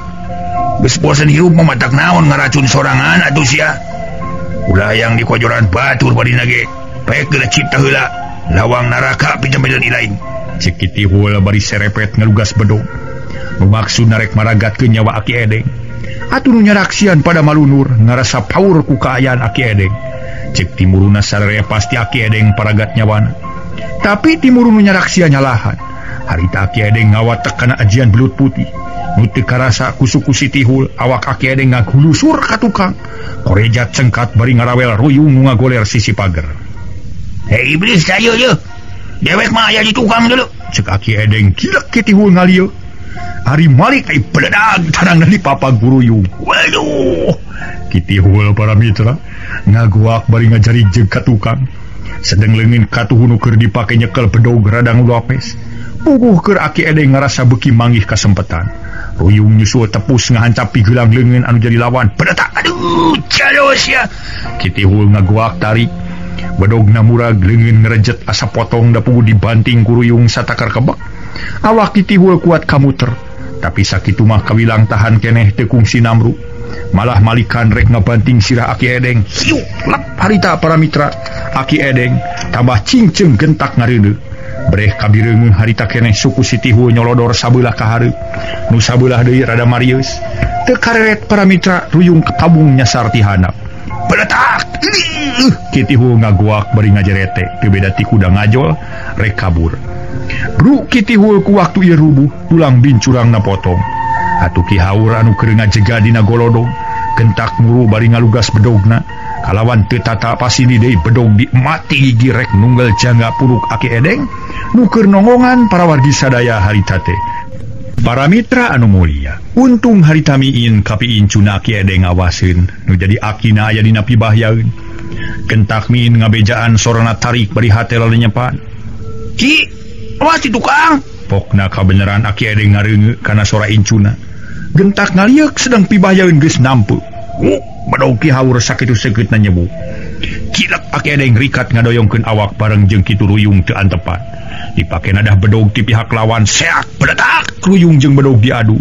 Geus bosen hirup mah matak naon ngaracun sorangan atuh sia. Ulah yang dikojoran batur badina ge. Pek geura cipta heula lawang neraka pijampeun ilaing. Cek Ki Tihul bari serepet ngalugas bedog. Nu maksudna rek maragatkeun nyawa Aki Edeng. Atuh nu nyaraksian pada malunur ngarasa paur ku kaayaan Aki Edeng. Cek timuruna sararea pasti Aki Edeng paragat nyawana. Tapi timurun nu nyaraksian nyalahan. Harita Aki Edeng ngawatek kana ajian belut putih. Nu teu karasa ku suku Si Tihul awak Aki Edeng ngagulusur ka tukang. Korejat cengkat bari ngarawel ruyung nu ngagoler sisi pager. Hei iblis sayo ye. Dewek mah aya di tukang dulu. Cek Aki Edeng kilek Ki Tihul ngalieu. Ari malik ai beledag tarang dari papa guruyung. Waduh. Ki Tihul para mitra ngaguak bari ngajari jeung ka tukang. Sedeng leungeun katuhu nu keur dipake nyekel bedog rada ngulapes. Puguh keur Aki Edeng ngarasa beuki manggih kasempetan. Ruyung nyusul tepus ngahancap pigelang leungeun anu jadi lawan. Bedetak aduh jalos ya. Ki Tihul ngaguak tarik. Bedogna murag leungeun ngerejet asa potong da puguh dibanting ku ruyung satakar kebek. Awak Ki Tihul kuat kamuter. Tapi sakitu mah kawilang tahan keneh teu kungsi namru. Malah malikan rek ngabanting sirah Aki Edeng. Hiuk lep harita para mitra. Aki Edeng tambah cinceng gentak ngareuneu. Breh kabireungeun harita keneh suku Si Tihul nyolodor sabelah ka hareup. Nu sabelah deui rada marieus. Teu kareret para mitra ruyung katabung nyasar ti handap. Beletak. Ki Tihul ngaguak bari ngajerete teu beda ti kuda ngajol rek kabur. Bru Ki Tihul ku waktu ieu rubuh tulang bincurangna potong. Atuh Ki Haur anu keur ngajega dina golodog gentak muru bari ngalugas bedogna kalawan teu tata pasini deui bedog di mati gigi rek nunggal jangga puruk Aki Edeng nu keur nongongan para wargi sadaya harita teh. Para mitra anu mulia, untung harita miin kapiin cuna Aki Edeng awaseun nu jadi akina aya dina pibahyaeun. Gentak miin ngabejaan sorana tarik bari hate lalenyepan. Ki, awas di tukang. Pokna kabeneran Aki Edeng ngareungeuk kana sora incuna. Gentak ngalieuk sedang pibayaeun geus nampu. Bedog Ki Haur sakitu seukeutna nyebuk. Cilek Aki Edeng rikat ngadoyongkeun awak bareng jeung kitu ruyung teu antepan. Dipake nadah bedog ti pihak lawan seak beletak ruyung jeung bedog diadu.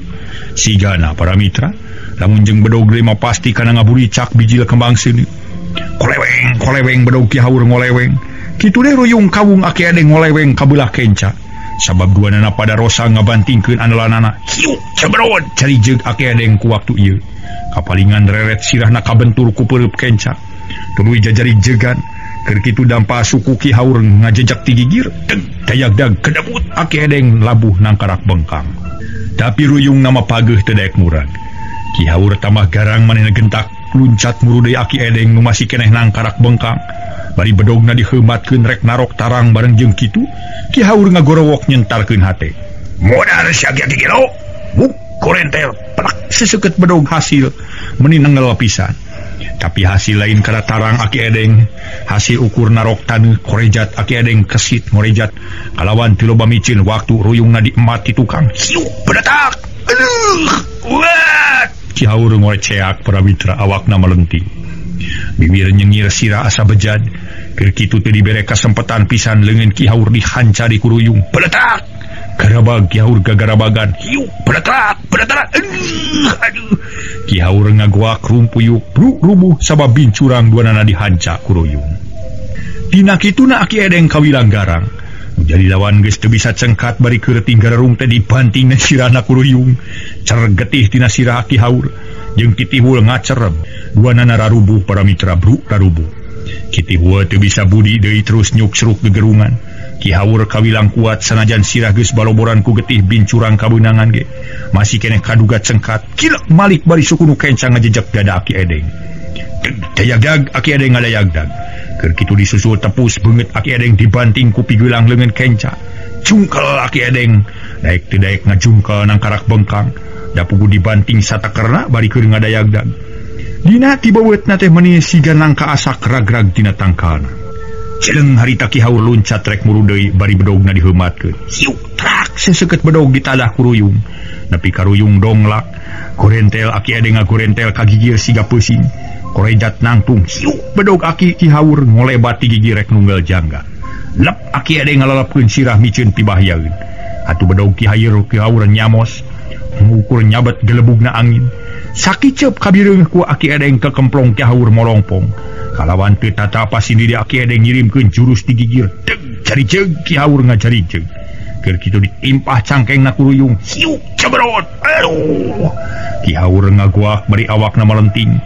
Sigana para mitra, lamun jeung bedog deui mah pasti kana ngaburicak bijil kembang seuneu. Koleweng koleweng bedog Ki Haur ngoleweng. Kitu deh ruyung kawung Aki Edeng ngoleweng kabelah kenca. Sabab duanana pada rosa ngabantingkeun andalanana. Hiu cebrot cari jeung Aki Edeng ku waktu ieu. Kapalingan reret sirahna kabentur ku peureub kenca. Tuluy jajari jegan. Keur kitu dampa suku Ki Haur ngajejak ti gigir. Deg dayagdag kedebut Aki Edeng labuh nangkarak bengkang. Tapi ruyung nama pageuh teu daek murag. Ki Haur tambah garang manehna gentak luncat muru deui Aki Edeng nu masih keneh nangkarak bengkang. Bari bedogna diheumatkeun rek narok tarang bareng jeung kitu, Ki Haur ngagorowok nyentarkeun hate. Modal sia aki gelo. Buk korentel Plak seseukeut bedog hasil meuni nengel pisan. Tapi hasil lain kana tarang Aki Edeng, hasil ukur narok taneuh korejat Aki Edeng kesit ngorejat kalawan teu loba micin waktu ruyungna diemat ti tukang. Hiu bedetak. Aduh. Wat. Ki Haur ngoreceak para mitra awakna melenting. Bibir nyengir sirah asa bejad. Keur kitu teu dibere kasempetan pisan leungeun Ki Haur dihanca di kuruyung. Bedetak. Garabag Ki Haur gagarabagan. Hiu bedetak bedetak. Aduh aduh. Ki Haur ngagoak rumpuyuk bru rubuh sabab bincurang duanana dihanca kuruyung. Dina kituna Aki Edeng kawilang garang. Jadi lawan geus teu bisa cengkat bari keur tinggal teh dibanting na sirahna kuruyung. Cer getih tina sirah Ki Haur jeung Ki Tihul ngacereb. Duanana rarubuh para mitra bru rarubuh. Ki Tihul teu bisa budi deui terus nyuksruk gegerungan. Ki Haur kawilang kuat sanajan sirah geus baloboran ku getih bincurang kabeunangan ge. Masih keneh kaduga cengkat. Kilek malik bari suku nu kenca ngajejek dada Aki Edeng. Dayagdag Aki Edeng ngadayagdag. Keur kitu disusul tepus beungeut Aki Edeng dibanting ku pigeulang leungeun kenca. Jungkel Aki Edeng daek teu daek ngajungkel nangkarak bengkang. Da pugu dibanting satakerna bari keur ngadayagdag. Dina tibeuweutna teh meuni siga nangka asak ragrag tina tangkalna. Celeng harita Ki Haur luncat rek muru deui bari bedogna diheumatkeun. Hiu trak seseukeut bedog ditadah ku ruyung. Nepi ka ruyung donglak. Gorentel Aki Edeng ngagorentel ka gigir siga peuting. Korejat nangtung. Hiu bedog Aki Ki Haur ngolebat ti gigir rek nunggal jangga. Lep Aki Edeng ngalalepkeun sirah miceun pibahyaeun. Atuh bedog Ki Haur Ki Haur nyamos. Ngukur nyabet gelebugna angin. Sakiceup kabireung ku Aki Edeng kekemplong Ki Haur molongpong. Kalawan teu tatapa sindiri Aki Edeng ngirimkeun jurus ti gigir. Deg carijeug Ki Haur ngacarijeug. Keur kitu ditimpah cangkengna ku ruyung. Hiu cebrot. Aduh. Ki Haur ngagoak bari awakna melenting.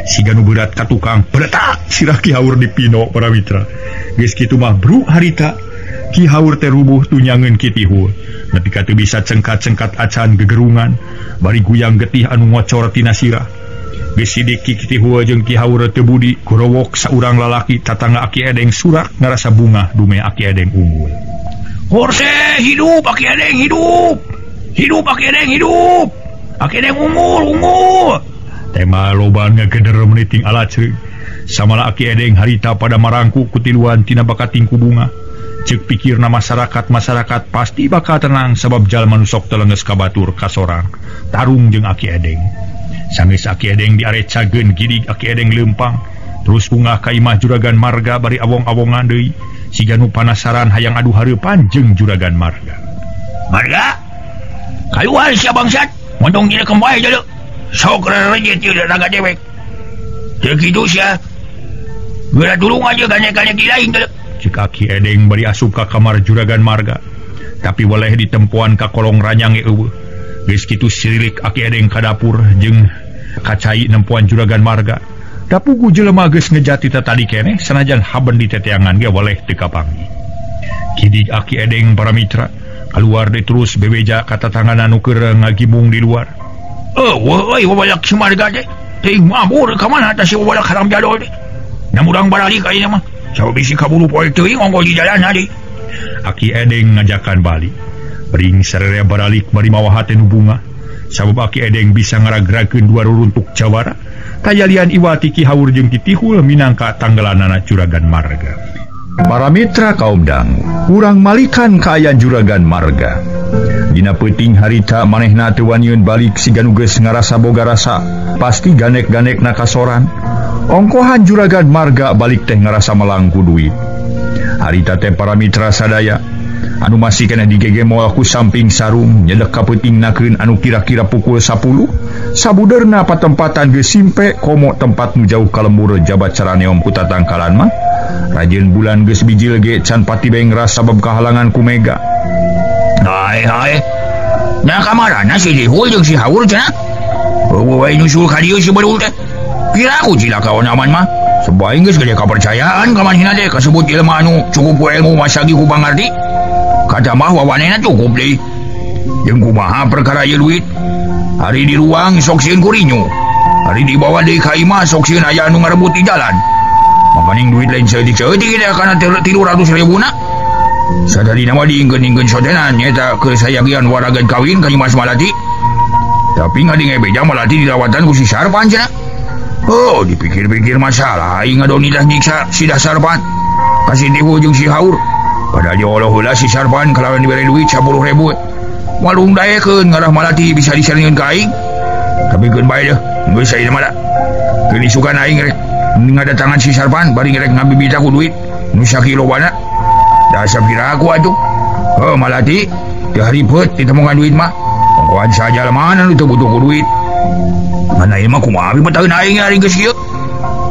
Siga nu beurat ka tukang. Beletak sirah Ki Haur dipino para mitra. Geus kitu mah bru harita. Ki Haur teh rubuh tunyangeun Ki Tihul. Nepi ka teu bisa cengkat-cengkat acan gegerungan bari guyang getih anu ngocor tina sirah. Geus sidik Ki Tihul jeung Ki Haur teu budi gorowok saurang lalaki tatangga Aki Edeng surak ngarasa bungah dume Aki Edeng unggul. Horse hidup Aki Edeng hidup. Hidup Aki Edeng hidup. Aki Edeng unggul unggul. Tema loba ngageder meniting alaceung. Samala Aki Edeng harita pada marangku kutiluan tina bakating ku bunga. Ceuk pikirna masyarakat pasti bakal tenang sabab jalma nu sok telengges ka batur kasorang tarung jeung Aki Edeng. Sanggeus Aki Edeng diarecageun gidig Aki Edeng leumpang terus bungah ka imah Juragan Marga bari awong-awongan deui siga nu panasaran hayang adu hareupan jeung Juragan Marga. Marga kaluar sia bangsat mondong dina kembae jaleu sok rerejit ieu raga dewek. Teu kitu sia. Geura tulung aja gane-gane ki lain jaleu. Cek Aki Edeng bari asup ka kamar Juragan Marga. Tapi waleh ditempoan ka kolong ranyang ge eueuh. Geus kitu sirilik Aki Edeng ka dapur jeung kacai nempoan Juragan Marga. Da pugu jelema geus ngejati tatadi keneh sanajan haben diteteangan ge waleh teu kapanggih. Kidig Aki Edeng para mitra keluar deui terus bebeja ka tatangana nu keur ngagibung di luar. Eueuh euy wabalak si Marga teh. Teuing mabur ka mana tah si wabalak haram jadol teh. Na murang baralik ayeuna mah. Sawo bisi kaburu poe teuing onggo di jalan adi. Aki Edeng ngajakan balik. Bring sararea baralik bari mawa hate nu bunga. Sabab Aki Edeng bisa ngaragrakeun dua ruruntuk jawara. Kajalian iwati Ki Haur jeung Ki Tihul minangka tanggelanana Juragan Marga. Para mitra kaum dangu, urang malikan kaayaan Juragan Marga. Dina peuting harita manehna teu waniun balik siga nu geus ngarasa boga rasa, pasti ganek-ganekna kasoran. Ongkohan Juragan Marga balik teh ngarasa melangku duit. Harita teh para mitra sadaya anu masih keneh digege moal ku samping sarung nyedek ka peuting nakeun anu kira-kira pukul 10 Sabudeurna patempatan geus simpe komo tempat nu jauh ka lembur jabat caraneom ku tatangkalan mah. Rajin bulan geus bijil ge can pati bengras sabab kahalangan ku mega. Hae hae. Nya kamarana si Dihul jeung si Haur cenah. Eueuh wae nyusul ka dieu si bedul teh. Kira aku cilaka aman mah. Sebaing geus gede kapercayaan ka manehna teh kasebut jelema anu cukup ku ilmu masagi ku pangarti. Katambah wawanena cukup deui. Jeung kumaha perkara ieu duit? Hari di ruang sok sieun kurinyu. Hari dibawa deui ka imah sok sieun aya anu ngarebut di jalan. Makaning duit lain saeutik-saeutik teh kana 300.000 na. Sadadina mah diingkeun-ingkeun sotenan nyaeta keur sayagian waragan kawin ka Nyimas Malati. Tapi ngadenge beja Malati dirawatan ku si Sarpan cenah. Oh, dipikir-pikir masalah aing ngadonidah nyiksa si Sarpan. Ka si Dihu jeung si Haur. Padahal dioloh heula si Sarpan kalawan dibere duit 10.000. Walung daekeun ngarah Malati bisa disaringkeun ka aing. Tapi keun bae deuh, geus ayeuna mah da. Keun isukan aing rek ngadatangan si Sarpan bari rek ngabibita ku duit nu sakilobana. Dasar kira aku atuh. Heuh Malati, teu haripet ditemukan duit mah. Ongkohan saja mana nu teu butuh ku duit. Mana ieu mah kumaha bitaeun aing ari geus kieu.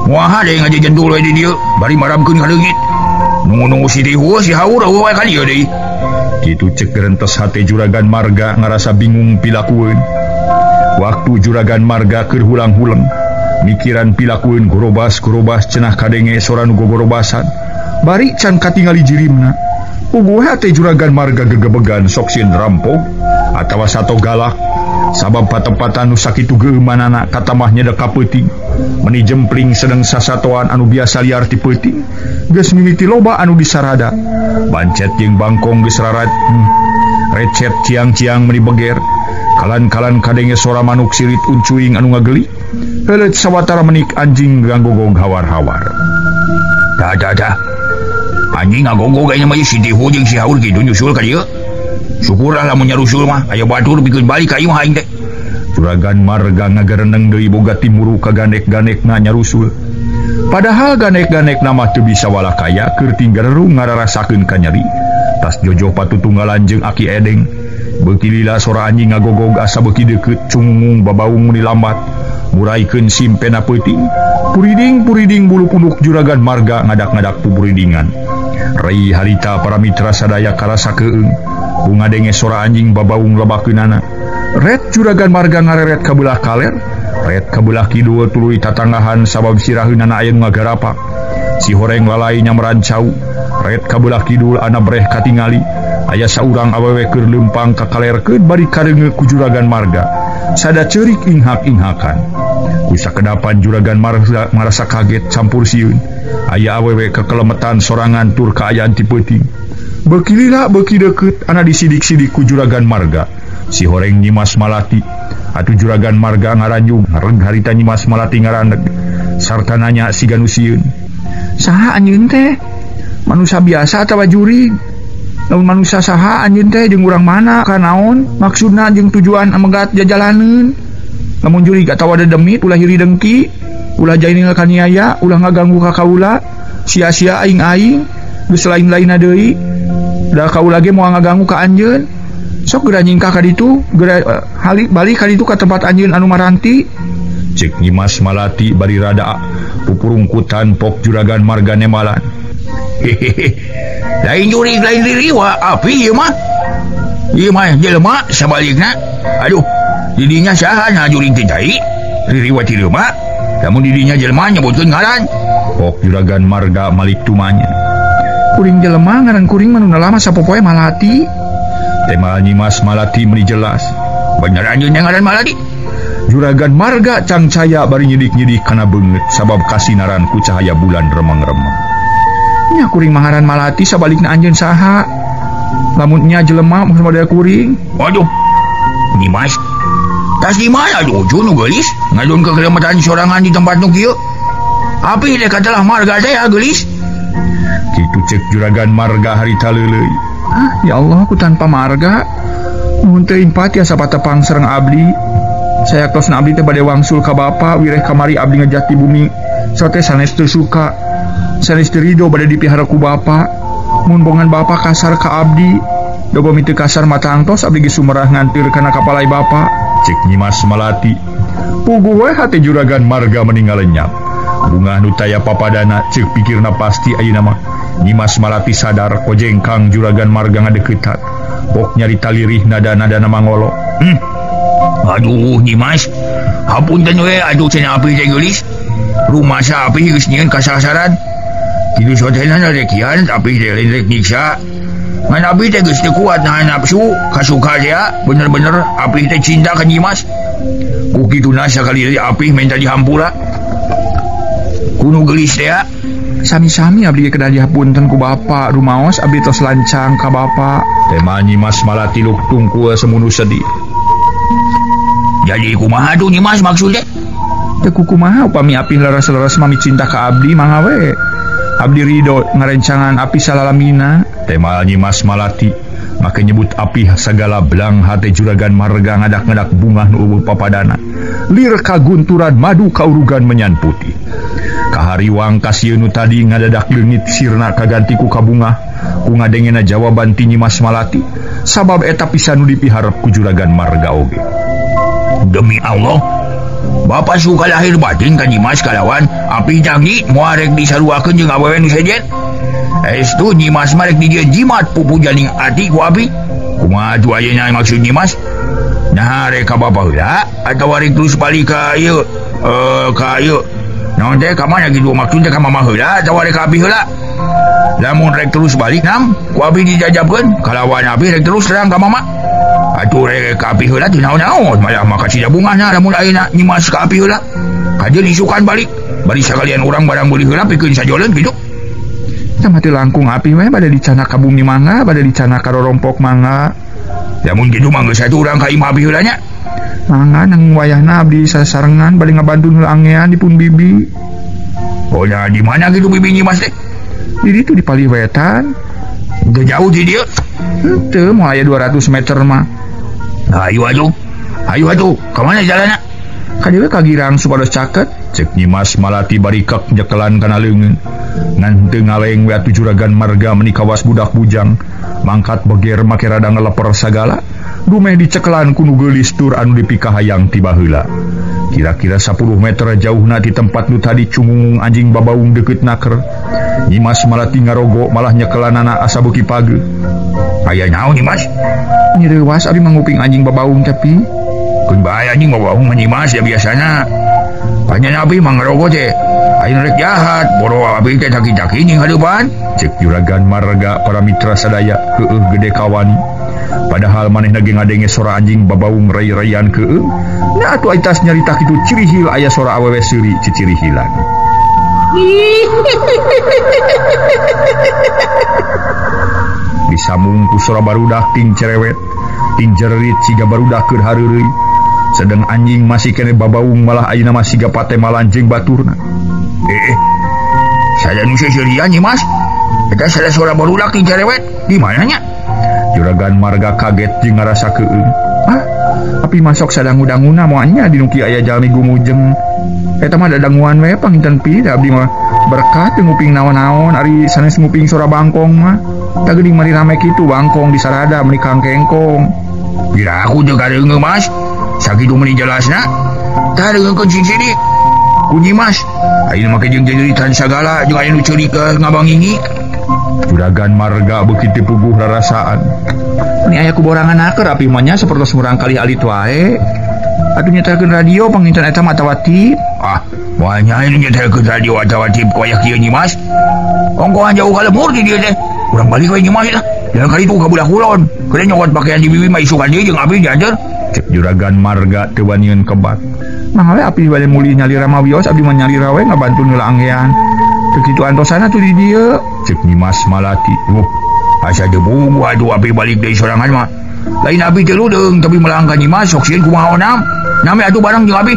Moal deui ngajejentul we di dieu, bari maramkeun ka leungit. Nunggu-nunggu si Dihu si Haur eueuh wae ka dieu deui. Kitu cek gerentes hate Juragan Marga ngarasa bingung pilakueun. Waktu Juragan Marga keur hulang-huleng, mikiran pilakueun gorobas-gorobas cenah kadenge sora nu gogorobasan. Bari can katingali jirimna. Puguh hate Juragan Marga gegebegan sok sieun rampok atawa sato galak. Sabab patempatan nu sakitu geumanana katamah nyedek ka peuting. Meni jempling sedeng sasatoan anu biasa liar ti peuting. Geus mimiti loba anu disarada. Bancet jeung bangkong geus rarat. Recet ciang-ciang meni beger. Kalan-kalan kadenge sora manuk sirit uncuing anu ngageli. Heuleut sawatara menik anjing ganggogog hawar-hawar. Dah dah dah. Anjing ngagogog aya mah si Dihu jeung si Haur kitu nyusul ka dieu. Syukurlah lamun nyarusul mah aya batur pikeun balik ka imah aing teh. Juragan Marga ngagereneng deui boga timuru ka ganek-ganekna nyarusul. Padahal ganek-ganekna mah teu bisa walakaya keur tinggarerung ngararasakeun ka nyeri. Tas jojoh patutunggalan jeung Aki Edeng. Beuki lila sora anjing ngagogog asa beuki deukeut cungungung babaung meni lambat. Muraikeun simpena peuting. Puriding-puriding bulu punduk Juragan Marga ngadak-ngadak pupuridingan. Rei harita para mitra sadaya karasa keung. Bunga denge sora anjing babaung lebakeunana. Ret Juragan Marga ngareret ka belah kaler, ret ka belah kidul tuluy tatanggahan sabab siraheunana aya nu ngagarapak. Si horeng lalai nyamran cau, ret ka belah kidul ana breh katingali. Aya saurang awewe keur leumpang ka kalerkeun bari kareungeu ku Juragan Marga. Sada ceurik inghak-inghakan. Ku sakedapan Juragan Marga marasa kaget campur sieun. Aya awewe kekelemetan sorangan tur kaayaan ti peuting. Beuki lila beuki deukeut ana disidik-sidik ku Juragan Marga. Si horeng Nyimas Malati. Atuh Juragan Marga ngaranjung reg harita Nyimas Malati ngaraneg. Sarta nanya siga nu sieun. Saha anjeun teh? Manusia biasa atawa jurig? Lamun manusia saha anjeun teh jeung urang mana ka naon? Maksudna jeung tujuan amegat jajalaneun. Lamun jurig atawa dedemit ulah hiri dengki, ulah jainil kaniaya, ulah ngaganggu ka kaula, sia-sia aing-aing, geus lain-lainna deui. Da kaula ge moal ngaganggu ka anjeun. Sok geura nyingkah ka ditu, geura balik ka ditu ka tempat anjeun anu maranti. Cek Nyimas Malati bari rada pupurungkutan pok Juragan Marga nemalan. Hehehe. Lain jurig lain ririwa api ieu mah. Ieu mah jelema sabalikna. Aduh, didinya saha na jurig teh cai? Ririwa ti leuma. Lamun didinya jelema nyebutkeun ngaran. Pok Juragan Marga malik tumanya. Kuring jelema ngaran kuring mah nu lama sapopoe Malati. Tema Nyimas Malati meni jelas. Bener anjeun ngaran Malati. Juragan Marga cangcaya bari nyidik-nyidik kana beungeut sabab kasinaran ku cahaya bulan remang-remang. Nya kuring mangaran Malati sabalikna anjeun saha? Lamun nya jelema mun model kuring. Waduh. Nyimas. Tas di mana lucu nu geulis? Ngadon kekelemetan sorangan di tempat nu kieu. Api deh katalah marga teh ya geulis. Kitu cek Juragan Marga harita leuleuy. Ah, ya Allah, aku tanpa marga. Nuhun teuing tiasa patepang sareng abdi. Sayaktos abdi teh bade wangsul ka bapa wireh kamari abdi ngejati bumi. Sote sanes teu suka. Sanes teu rido bade dipihara ku bapa. Mun bongan bapa kasar ka abdi. Dogo mitu kasar mata angtos abdi geus sumerah ngantir kana kapalai bapa. Cek Nyimas Malati. Puguh we hate Juragan Marga meninggal lenyap. Bungah nu taya papadana ceuk pikirna pasti ayeuna mah. Nyimas Malati sadar kojengkang Juragan Marga ngadeuketan. Pok nyarita lirih nada-nadana mangolo. Aduh Nyimas, hapunten we aduh cenah api teh geulis. Rumasa api geus nyieun kasasaran. Kitu sotehna rek kian api teh lain rek nyiksa. Ngan api teh geus teu kuat nahan nafsu, kasuka teh bener-bener api teh cinta ka Nyimas. Ku kituna sakali deui api minta dihampura. Kuno geulis teh. Sami-sami abdi kedah dihapunten ku bapa, rumaos abdi tos lancang ka bapa. Tema Nyimas Malati luk tungkul semunu sedih. Jadi kumaha tuh Nyimas maksudnya? Teu kumaha upami api leres-leres mami cinta ka abdi mangga we. Abdi ridho ngarencangan api salalamina. Tema Nyimas Malati make nyebut api sagala belang hate Juragan Marga ngadak-ngadak bungah nu eueuh papadana. Lir kagunturan madu kaurugan menyan putih. Kahariwang kasieun nu tadi ngadadak leungit sirna kaganti ku kabungah ku ngadengena jawaban ti Nyimas Malati sabab eta pisan nu dipiharep ku Juragan Marga oge. Demi Allah, Bapak suka lahir batin ka Nyimas kalawan api janji moal rek disaruakeun jeung awewe nu sejen. Estu Nyimas mah rek dijieun jimat pupujaning ati ku api. Kumaha atuh ayeuna maksud Nyimas? Nah rek ka bapa heula atawa rek terus balik ka ieu ka ieu. Naon teh ka mana kitu maksud teh ka mama heula atawa rek ka abi heula? Lamun rek terus balik nam ku abi dijajabkeun kalawan abi rek terus terang ka mama. Atuh rek ka abi heula teu naon-naon malah maka cida bungahna lamun ayeuna Nyimas ka abi heula. Kajeun isukan balik bari sakalian urang barang meuli heula pikeun sajoleun kitu. Tah teu langkung api we bade dicana ka bumi mangga bade dicana ka rorompok mangga. Lamun kitu mah geus atuh urang ka imah abi heula nya. Mangga nang wayahna abdi sasarengan bade ngabantu heula angean di pun bibi. Oh nya di mana kitu bibi Nyimas teh? Di ditu di palih wetan. Teu jauh di dieu. Henteu moal aya 200 meter mah. Ayo atuh. Ayo atuh, ka mana jalanna? Ka dieu ka girang supados caket. Cek Nyimas Malati barikak nyekelan kana leungeun. Ngan teu ngaleng we atuh Juragan Marga meuni kawas budak bujang. Mangkat beger make rada ngeleper sagala. Dumeh dicekelan ku nu geulis tur anu dipikahayang ti baheula. Kira-kira 10 meter jauhna ti tempat nu tadi cungungung anjing babaung deukeut naker. Nyimas Malati ngarogo malah nyekelanana asa beuki pageuh. Aya naon Nyimas? Nyireuwas abdi manguping anjing babaung tapi keun bae anjing babaung mah Nyimas ya biasana. Panjang abi mah ngarogo teh. Ayeuna rek jahat, boro abi teh taki-taki ning hareupan. Cek Juragan Marga para mitra sadaya heueuh gede kawani. Padahal manehna ge ngadenge sora anjing babaung rai-raian keueung. Nah atuh aitas nyarita kitu cirihil aya sora awewe seuri cicirihilan. Disambung ku sora barudak ting cerewet, ting jererit siga barudak keur hareureuy. Sedang anjing masih kene babaung malah ayeuna mah siga patemalan jeung baturna. Sada nu seuseurian Nyimas. Eta sada sora barudak ting cerewet, di mana nya? Juragan Marga kaget jeung ngarasa keueung. Ah, api masok sadang-udanguna moal nya di nu kieu aya jalmi gumujeng. Eta mah dadanguan we panginten pi da abdi mah berkat teu nguping naon-naon ari sanes nguping sora bangkong mah. Tah geuning mari rame kitu bangkong disarada meuni kangkengkong. Pira aku teu kareungeuh Mas. Sakitu meuni jelasna. Tah deungeunkeun sing sini. Ku Nyimas. Ayeuna make jeung jeritan sagala jeung aya nu ceurik ngabangingi. Juragan Marga beuki teu puguh rarasaan. Meni aya ku borangan naker api mah nya sapertos murang kali alit wae. Atuh nyetelkeun radio panginten eta mah atawa tip. Ah, moal nya nyetelkeun radio atawa tip koyak ieu Nyimas. Ongkohan jauh ka lemur di dieu teh. Urang balik we Nyimas lah. Jangan kali itu ka budak kulon. Keun nyokot pakaian di bibi mah isukan deui jeung abi dianteur. Cek Juragan Marga teu wanian kebat. Mangga we api bade mulih nyalira mah wios abdi mah nyalira we ngabantu heula angean. Teu kitu antosana tuh di dieu. Cek Nyimas Malati. Asa teu puguh atuh abi balik deui sorangan mah. Lain abi teu ludeung tapi melangkah Nyimas sok sieun kumaha onam. Nami atuh barang jeung abi.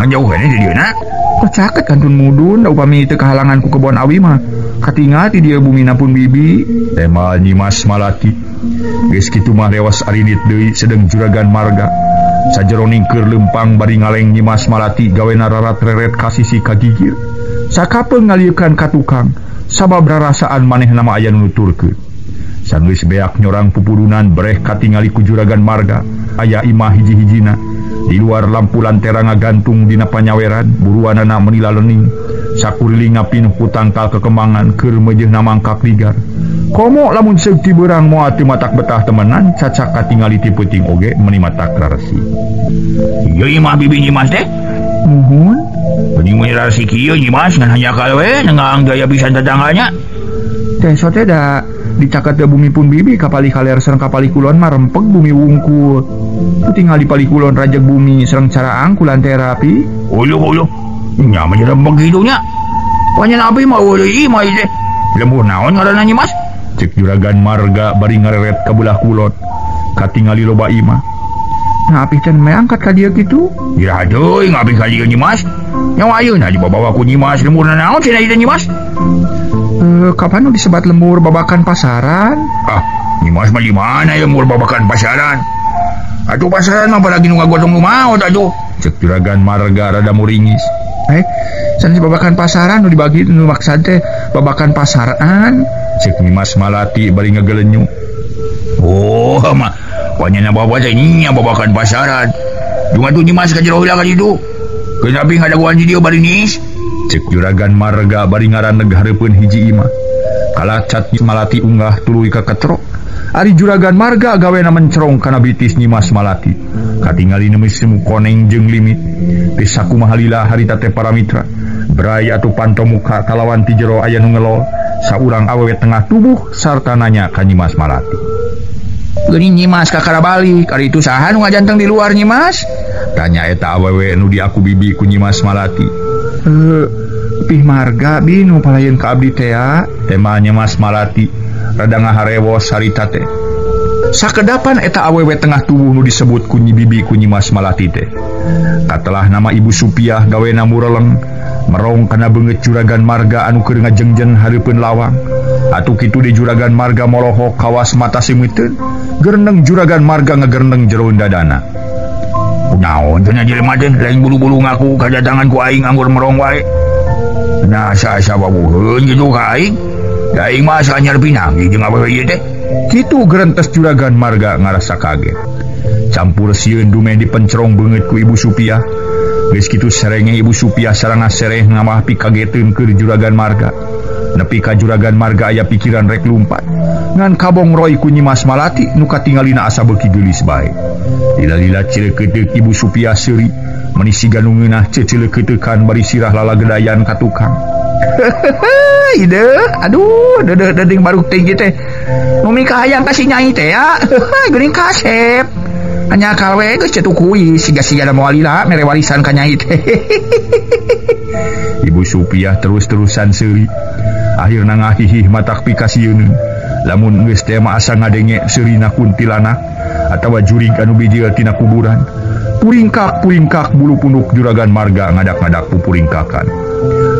Ngan jauh keneh di dieu na. Kok caket kantun mudun da upami teu kahalangan ku kebon awi mah. Katingal ti dieu bumina pun bibi. Tema Nyimas Malati. Geus kitu mah lewas arinit deui sedeng Juragan Marga. Sajeroning keur leumpang bari ngaleng Nyimas Malati gawena rarat-reret ka sisi kagigir. Sakapeung ngalieukan ka tukang sabab rarasaan manehna mah aya nu nuturkeun. Sanggeus beak nyorang pupudunan breh katingali ku Juragan Marga aya imah hiji-hijina. Di luar lampu lantera ngagantung dina panyaweran, buruanana menila lening. Sakuriling ngapinuh ku tangkal kekembangan keur meujeuhna mangkak ligar. Komo lamun seug ti beurang moal teu matak betah temenan, cacak katingali ti peuting oge meuni matak raresi. Ieu imah bibi Nyimas teh? Muhun. Geuning meuni raresi kieu Nyimas ngan hanjakal we nengang gaya pisan tetangganya. Teh so teh da dicaket teh bumi pun bibi kapali kaler sareng kapali kulon mah rempeg bumi wungkul. Tu tinggal di pali kulon rajeg bumi sareng caraang ku lantera pi. Uluh uluh. Nya mah rempeg kitu nya. Panyen abi mah eueuh imah ieu teh. Lembur naon ngaranna Nyimas? Cek Juragan Marga bari ngareret ka belah kulon. Katingali loba imah. Nah api teh meh angkat ka dieu kitu? Ya deui ngapi ka dieu Nyimas. Nyawa ayeuna dibawa ku Nyimas lemburna naon cenah ieu Nyimas? Kapan nu disebat lembur babakan pasaran? Ah, Nyimas mah di mana ya lembur babakan pasaran? Atuh pasaran mah apalagi nu ngagotong nu maot atuh. Cek Juragan Marga rada muringis. Sanes babakan pasaran nu dibagi nu maksad teh babakan pasaran. Cek Nyimas Malati bari ngagelenyu. Oh, mah wanyana bawa teh nya babakan pasaran. Junga tuh Nyimas ka jero heula ka ditu. Keun abi ngadaguan di dieu bari nis. Cek Juragan Marga bari ngaraneg hareupeun hiji imah. Kalacat Malati unggah tuluy ka ketrok. Ari Juragan Marga gawena mencerong kana bitis Nyimas Malati. Katingali nemis semu koneng jeung limit. Teu sakumaha lila harita teh para mitra. Bray atuh panto muka kalawan ti jero aya nu ngelol. Saurang awewe tengah tubuh sarta nanya ka Nyimas Malati. Geuning Nyimas kakara balik, ari itu saha nu ngajanteng di luar Nyimas? Tanya eta awewe nu diaku bibi ku Nyimas Malati. Pih marga bi nu palayeun ka abdi teh ya. Tema Nyimas Malati rada ngaharewos harita teh. Sakedapan eta awewe tengah tubuh nu disebut ku nyi bibi ku Nyimas Malati teh. Katelah nama Ibu Supiah gawena mureleng merong kana beungeut Juragan Marga anu keur ngajengjen hareupeun lawang. Atuh kitu di Juragan Marga molohok kawas mata simiteun, gereneng Juragan Marga ngagereneng jero dadana. Kunaon cenah jelema teh lain bulu-bulu ngaku kadatangan ku aing anggur merong wae. Nah asa-asa wawuheun kitu ka aing. Da aing mah asa anyar pinanggih jeung awewe ieu teh. Kitu gerentes Juragan Marga ngarasa kaget. Campur sieun dume dipencerong beungeut ku Ibu Supiah. Geus kitu serenge Ibu Supiah sareng sereh ngamah pikageteun keur Juragan Marga. Nepi ka Juragan Marga aya pikiran rek lumpat. Ngan kabong roy ku Nyimas Malati nu katingalina asa beuki geulis bae. Lila-lila cileukeuteup Ibu Supiah seuri, meuni siga nu ngeunah cecileukeuteukan bari sirah lalagedayan ka tukang. Ide, aduh, dedeh deding baru tinggi teh. Nu mikahayang ka si Nyai teh ya. Geuning kasep. Hanya kalwe geus cetukui siga-siga da moal lila mere warisan ka Nyai teh. Ibu Supiah terus-terusan seuri. Akhirna ngahihih matak pikasieun. Lamun geus teh mah asa ngadenge seurina kuntilanak atawa jurig anu bijil tina kuburan. Puringkak-puringkak bulu punduk Juragan Marga ngadak-ngadak pupuringkakan.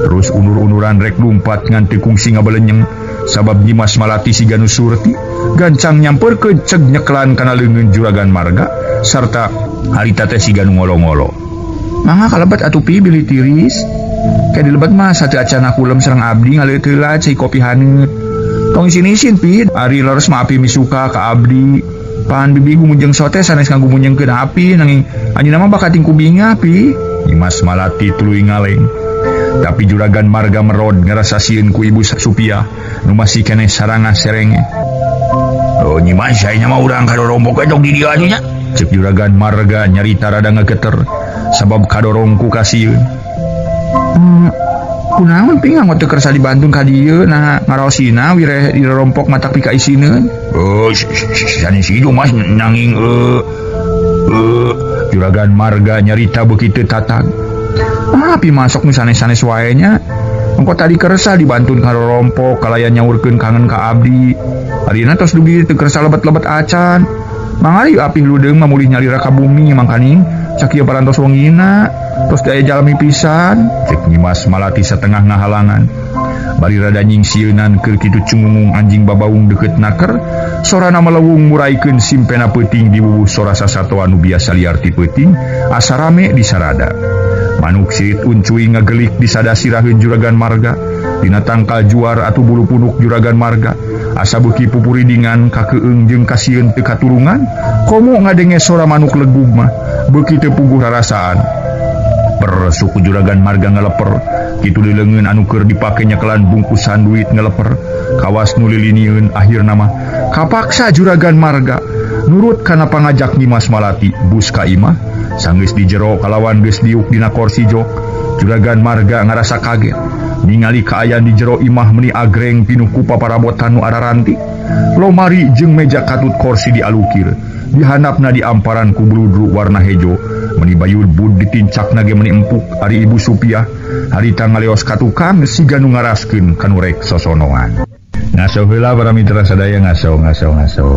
Terus unur-unuran rek lumpat ngan teu kungsi ngabelenyeng sabab Nyimas Malati siga nu surti gancang nyamperkeun ceg nyeklan kana leungeun Juragan Marga sarta harita teh siga nu ngolo-ngolo. Mangga kalebet atuh pi bilih tiris. Kayak dilebat mah satu acana kulem sareng abdi ngaleut heula cai kopi haneut. Tong isin-isin pi, ari leres mah api misuka ka abdi. Pan bibi gumujeng sote sanes ngagumunyengkeun api nanging anjeunna mah bakating ku bingah pi. Nyimas Malati tuluy ngaleng. Tapi Juragan Marga merod ngarasa sieun ku Ibu Supiah nu masih keneh saranga serenge. Oh Nyimas saena mah urang kadorompok tong di dieu atuh nya. Cek Juragan Marga nyarita rada ngageter sabab kadorong ku kasieun. Kunaon pi nganggo teu kersa dibantun ka dieu nah ngarosina wireh dirompok matak pika isineun. Oh sanes kitu Mas nanging Juragan Marga nyarita beuki teu tatag. Ah pi masuk nu sanes-sanes wae nya. Engko tadi kersa dibantun ka rompok kalayan nyaurkeun kangen ka abdi. Arina tos dugi teu kersa lebet-lebet acan. Mangari api ludeung mah mulih nyalira ka bumi mangkaning sakieu parantos wengina tos daya jalmi pisan. Cek Nyimas Malati satengah ngahalangan. Bari rada nyingsieunan keur kitu cungungung anjing babaung deukeut naker, sorana melewung muraikeun simpena peuting di wuwuh sora sasatoan nu biasa liar ti peuting asa rame di sarada. Manuk sirit uncui ngagelik di sada siraheun Juragan Marga. Dina tangkal juar atuh bulu punuk Juragan Marga asa beuki pupuridingan kakeung jeung kasieun teu katurungan. Komo ngadenge sora manuk legug mah Beuki teu puguh rarasaan. Per suku juragan marga ngaleper, kitu dileungeun anu keur dipake nyekelan bungkusan duit ngaleper. Kawas nu lilinieun akhirna mah kapaksa juragan marga nurut kana pangajak Nyimas Malati bus ka imah sanggeus di jero kalawan geus diuk dina korsi jok. Juragan marga ngarasa kaget ningali kaayaan di jero imah meuni agreng pinuh ku paparabotan nu araranti. Lomari jeung meja katut korsi dialukir, dihandapna diamparan ku bludru warna hejo. Meni bayul bud ditincakna ge meni empuk. Ari Ibu Supiah harita ngaleos ka tukang siga nu ngaraskeun kanu rek sosonoan. Ngaso heula para mitra sadaya, ngaso ngaso ngaso.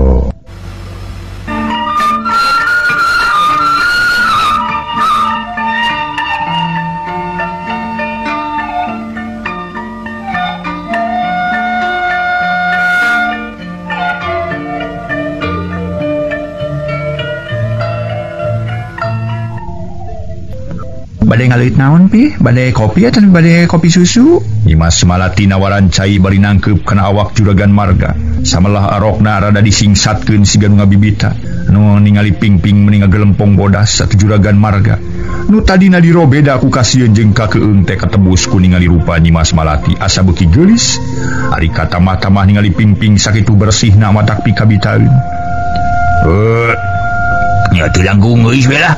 Bade ngaleuit naon pi? Bade kopi atau bade kopi susu? Nyimas Malati nawaran cai bari nangkeup kana awak juragan marga. Samelah arokna rada disingsatkeun siga nu ngabibita. Nu ningali pingping meni ngagelempong bodas satu juragan marga. Nu tadina dirobeda ku kasieun jeung kakeung teh katebus ku ningali rupa Nyimas Malati asa beuki geulis. Ari katamah-tamah ningali pingping sakitu bersihna matak pikabitaeun. Nya teu langkung geus we lah.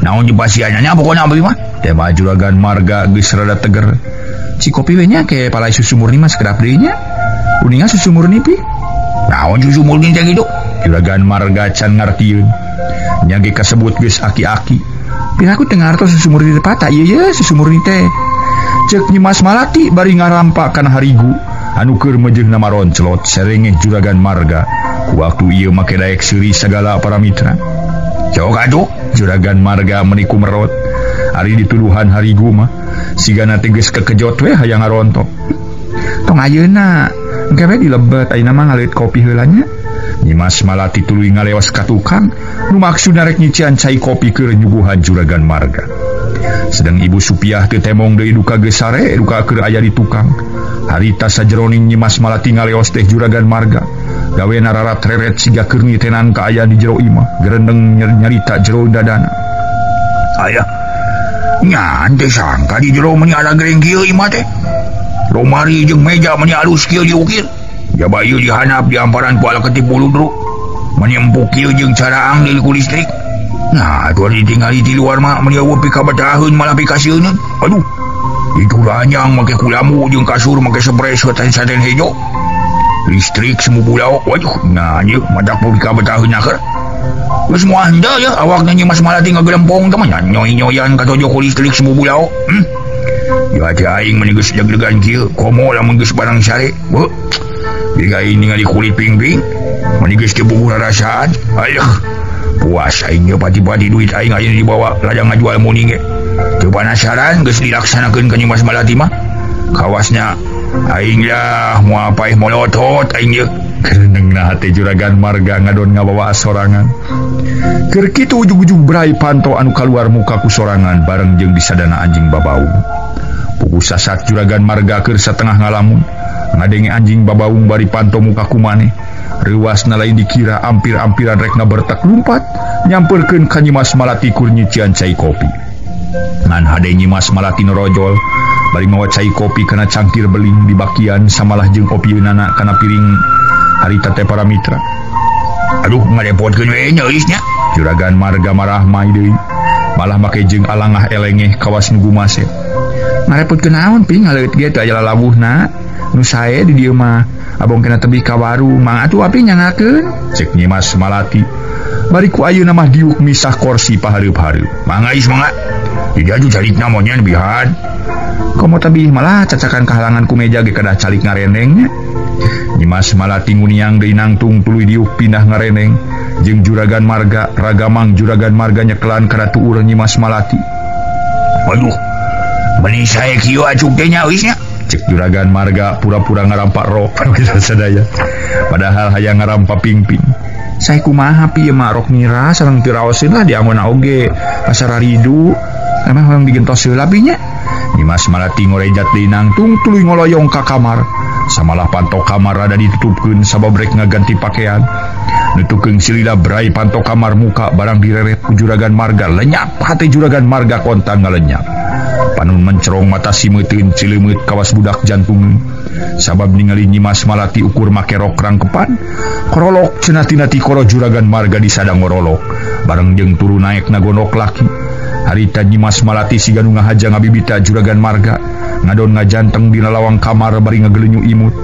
Naon dipasiannya pokona abdi mah. Tema juragan marga geus rada teger. Si kopi we nya ke palai susu murni mah sekedap deui nya. Uninga susu murni pi? Naon susu murni teh kitu? Juragan marga can ngartieun. Nya ge kasebut geus aki-aki. Piraku teu ngartos susu murni teh patah ieu ye susu murni teh. Ceuk Nyimas Malati bari ngarampa kana harigu anu keur meujeuhna maronclot serengeh juragan marga. Ku waktu ieu make daek seuri sagala para mitra. Sok atuh juragan marga meni kumerot. Ari dituduhan harigu mah sigana teh geus kekejot we hayang ngarontok. Tong ayeuna engke we dilebet ayeuna mah ngaleuit kopi heula nya. Nyimas Malati tuluy ngaleos ka tukang nu maksudna rek nyician cai kopi keur nyuguhan juragan marga. Sedang Ibu Supiah teu temong deui duka geus sare duka keur aya di tukang. Harita sajeroning Nyimas Malati ngaleos teh juragan marga gawena rarat reret siga keur ngitenan kaayaan di jero imah gerendeng nyarita jero dadana. Aya nya teu sangka di jero meuni alagreng kieu imah teh. Lomari jeung meja meuni alus kieu diukir. Jaba ieu dihandap diamparan ku alaketip buludru. Meuni empuk kieu jeung caraang deui ku listrik. Nah, tuan ditinggali di luar mah meuni eueuh pikabetaheun malah pikasieuneun. Aduh. Itu ranjang make kulamu jeung kasur make spray saten-saten hejo. Listrik semu bulau. Waduh, nah ieu madak pikabetaheun akhir. Geus moal henteu ya awakna Nyimas Malati ngagelempong teh mah nyoy-nyoyan katojo ku listrik semu bulau. Ya teh aing meni geus deg-degan kieu, komo lamun geus barang sare. Beuh. Biga aing ningali kulit pingping, meni geus teu puguh rarasaan. Ayah. Puas aing ge pati-pati duit aing ayeuna dibawa ladang ngajual muni ge. Teu panasaran geus dilaksanakeun ka Nyimas Malati mah. Kawasna aing lah moal paeh molotot aing ye. Kerenengna hate juragan marga ngadon ngabawa sorangan. Keur kitu ujug-ujug brai panto anu kaluar muka ku sorangan bareng jeung disadana anjing babaung. Pugu sasat juragan marga keur satengah ngalamun ngadenge anjing babaung bari panto muka ku maneh. Reuasna lain dikira ampir-ampiran rek ngabertak lumpat nyamperkeun ka Nyimas Malati kur nyician cai kopi. Ngan hade Nyimas Malati norojol bari mawa cai kopi kana cangkir beling dibakian samalah jeung opieunana kana piring harita teh para mitra. Aduh ngarepotkeun we nya euis nya. Juragan marga marah mai deui malah make jeung alangah elengeh kawas nu gumasep. Ngarepotkeun naon pi ngaleuit ge teu aya lalawuhna. Nu sae di dieu mah abong kena tebih ka warung mang atuh api nyangakeun. Cek Nyimas Malati bari ku ayeuna mah diuk misah korsi pahareup-hareup. Mangga is mangga. Dijaju calikna monyen bihan. Komo tebih malah cacakan kahalangan ku meja ge kedah calik ngareneng nya. Nyimas Malati nguniang deui nangtung tuluy diuk pindah ngareneng jeung juragan marga ragamang juragan marga nyekelan kana tuur Nyimas Malati. Waduh. Meni sae kieu acuk teh nya euis nya. Cek juragan marga pura-pura ngarampak rok sadaya padahal hayang ngarampak pingping. Sae kumaha pi ieu mah rok nira sareng teu raoseun lah dianggona oge asa raridu emang hoyong digentos heula pi nya. Nyimas Malati ngorejat deui nangtung tuluy ngoloyong ka kamar. Samalah panto kamar rada ditutupkeun sabab rek ngaganti pakaian. Nutukeun silila brai panto kamar muka barang direret ku Juragan Marga lenyap hate Juragan Marga kontan ngalenyap. Panun mencerong mata simeuteun cilemeut kawas budak jantungeun. Sabab ningali Nyimas Malati ukur make rok rangkepan, korolok cenah tina tikoro Juragan Marga disadang ngorolok. Bareng jeung turu naek nagonok laki. Harita Nyimas Malati siga nu ngahaja ngabibita Juragan Marga. Ngadon ngajanteng dina lawang kamar bari ngagelenyu imut.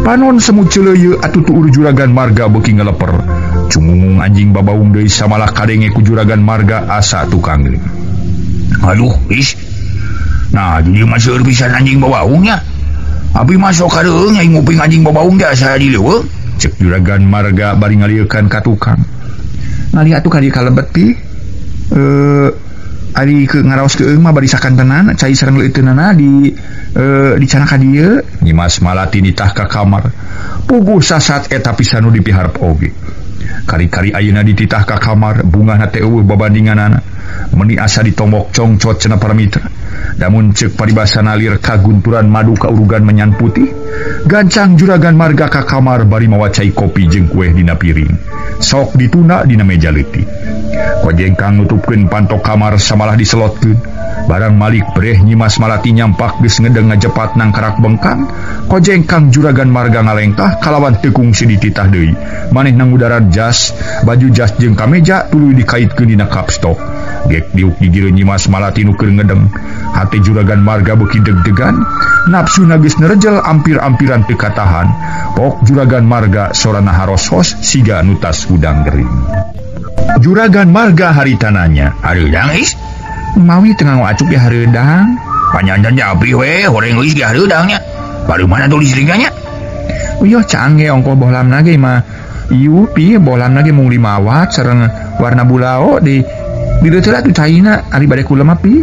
Panon semu celeuyeu atuh tuur Juragan Marga beuki ngaleper. Cungungung anjing babaung deui samalah kadenge ku Juragan Marga asa tukang geuning. Aduh, is. Nah, jadi mah seueur pisan anjing babaungnya. Abi mah sok kareueung aing nguping anjing babaung teh asa di leuweung. Cek Juragan Marga bari ngaliekan ka tukang. Ngali atuh ka dieu kalebet pi. Ari ke ngaraos keung mah bari sakantenan cai sareng leuteunana di dicana ka dieu. Nyimas Malati nitah ka kamar. Puguh sasat eta pisan nu dipiharep oge. Kari-kari ayeuna dititah ka kamar bungahna teh eueuh babandinganana. Meuni asa ditomok congcot cenah para mitra. Damun ceuk paribasana lir kagunturan madu ka urugan menyan putih. Gancang Juragan Marga ka kamar bari mawa cai kopi jeung kueh dina piring. Sok dituna dina meja leutik. Kojengkang nutupkeun panto kamar samalah diselotkeun. Barang malik breh Nyimas Malati nyampak geus ngedeng ngajepat nangkarak bengkang. Kojengkang Juragan Marga ngalengkah kalawan teu kungsi dititah deui. Manehna ngudaran jas, baju jas jeung kameja tuluy dikaitkeun dina kapstok. Gek diuk gigir Nyimas Malati nu keur ngedeng. Hate Juragan Marga beuki deg-degan, nafsuna geus nerejel ampir-ampiran teu katahan. Pok Juragan Marga sorana harosos siga nu tas hudang gering. Juragan Marga harita nanya, "Hareudang is?" Mawi teu nganggo acuk ge hareudang. Panyandan abdi we horeng geus ge hareudang nya. Baru mana tuh listriknya nya? Uyoh cang ge ongko bohlamna ge mah. Ieu pi bohlamna ge mung 5 watt sareng warna bulao di dileuteut atuh caina ari bade kulem mah pi.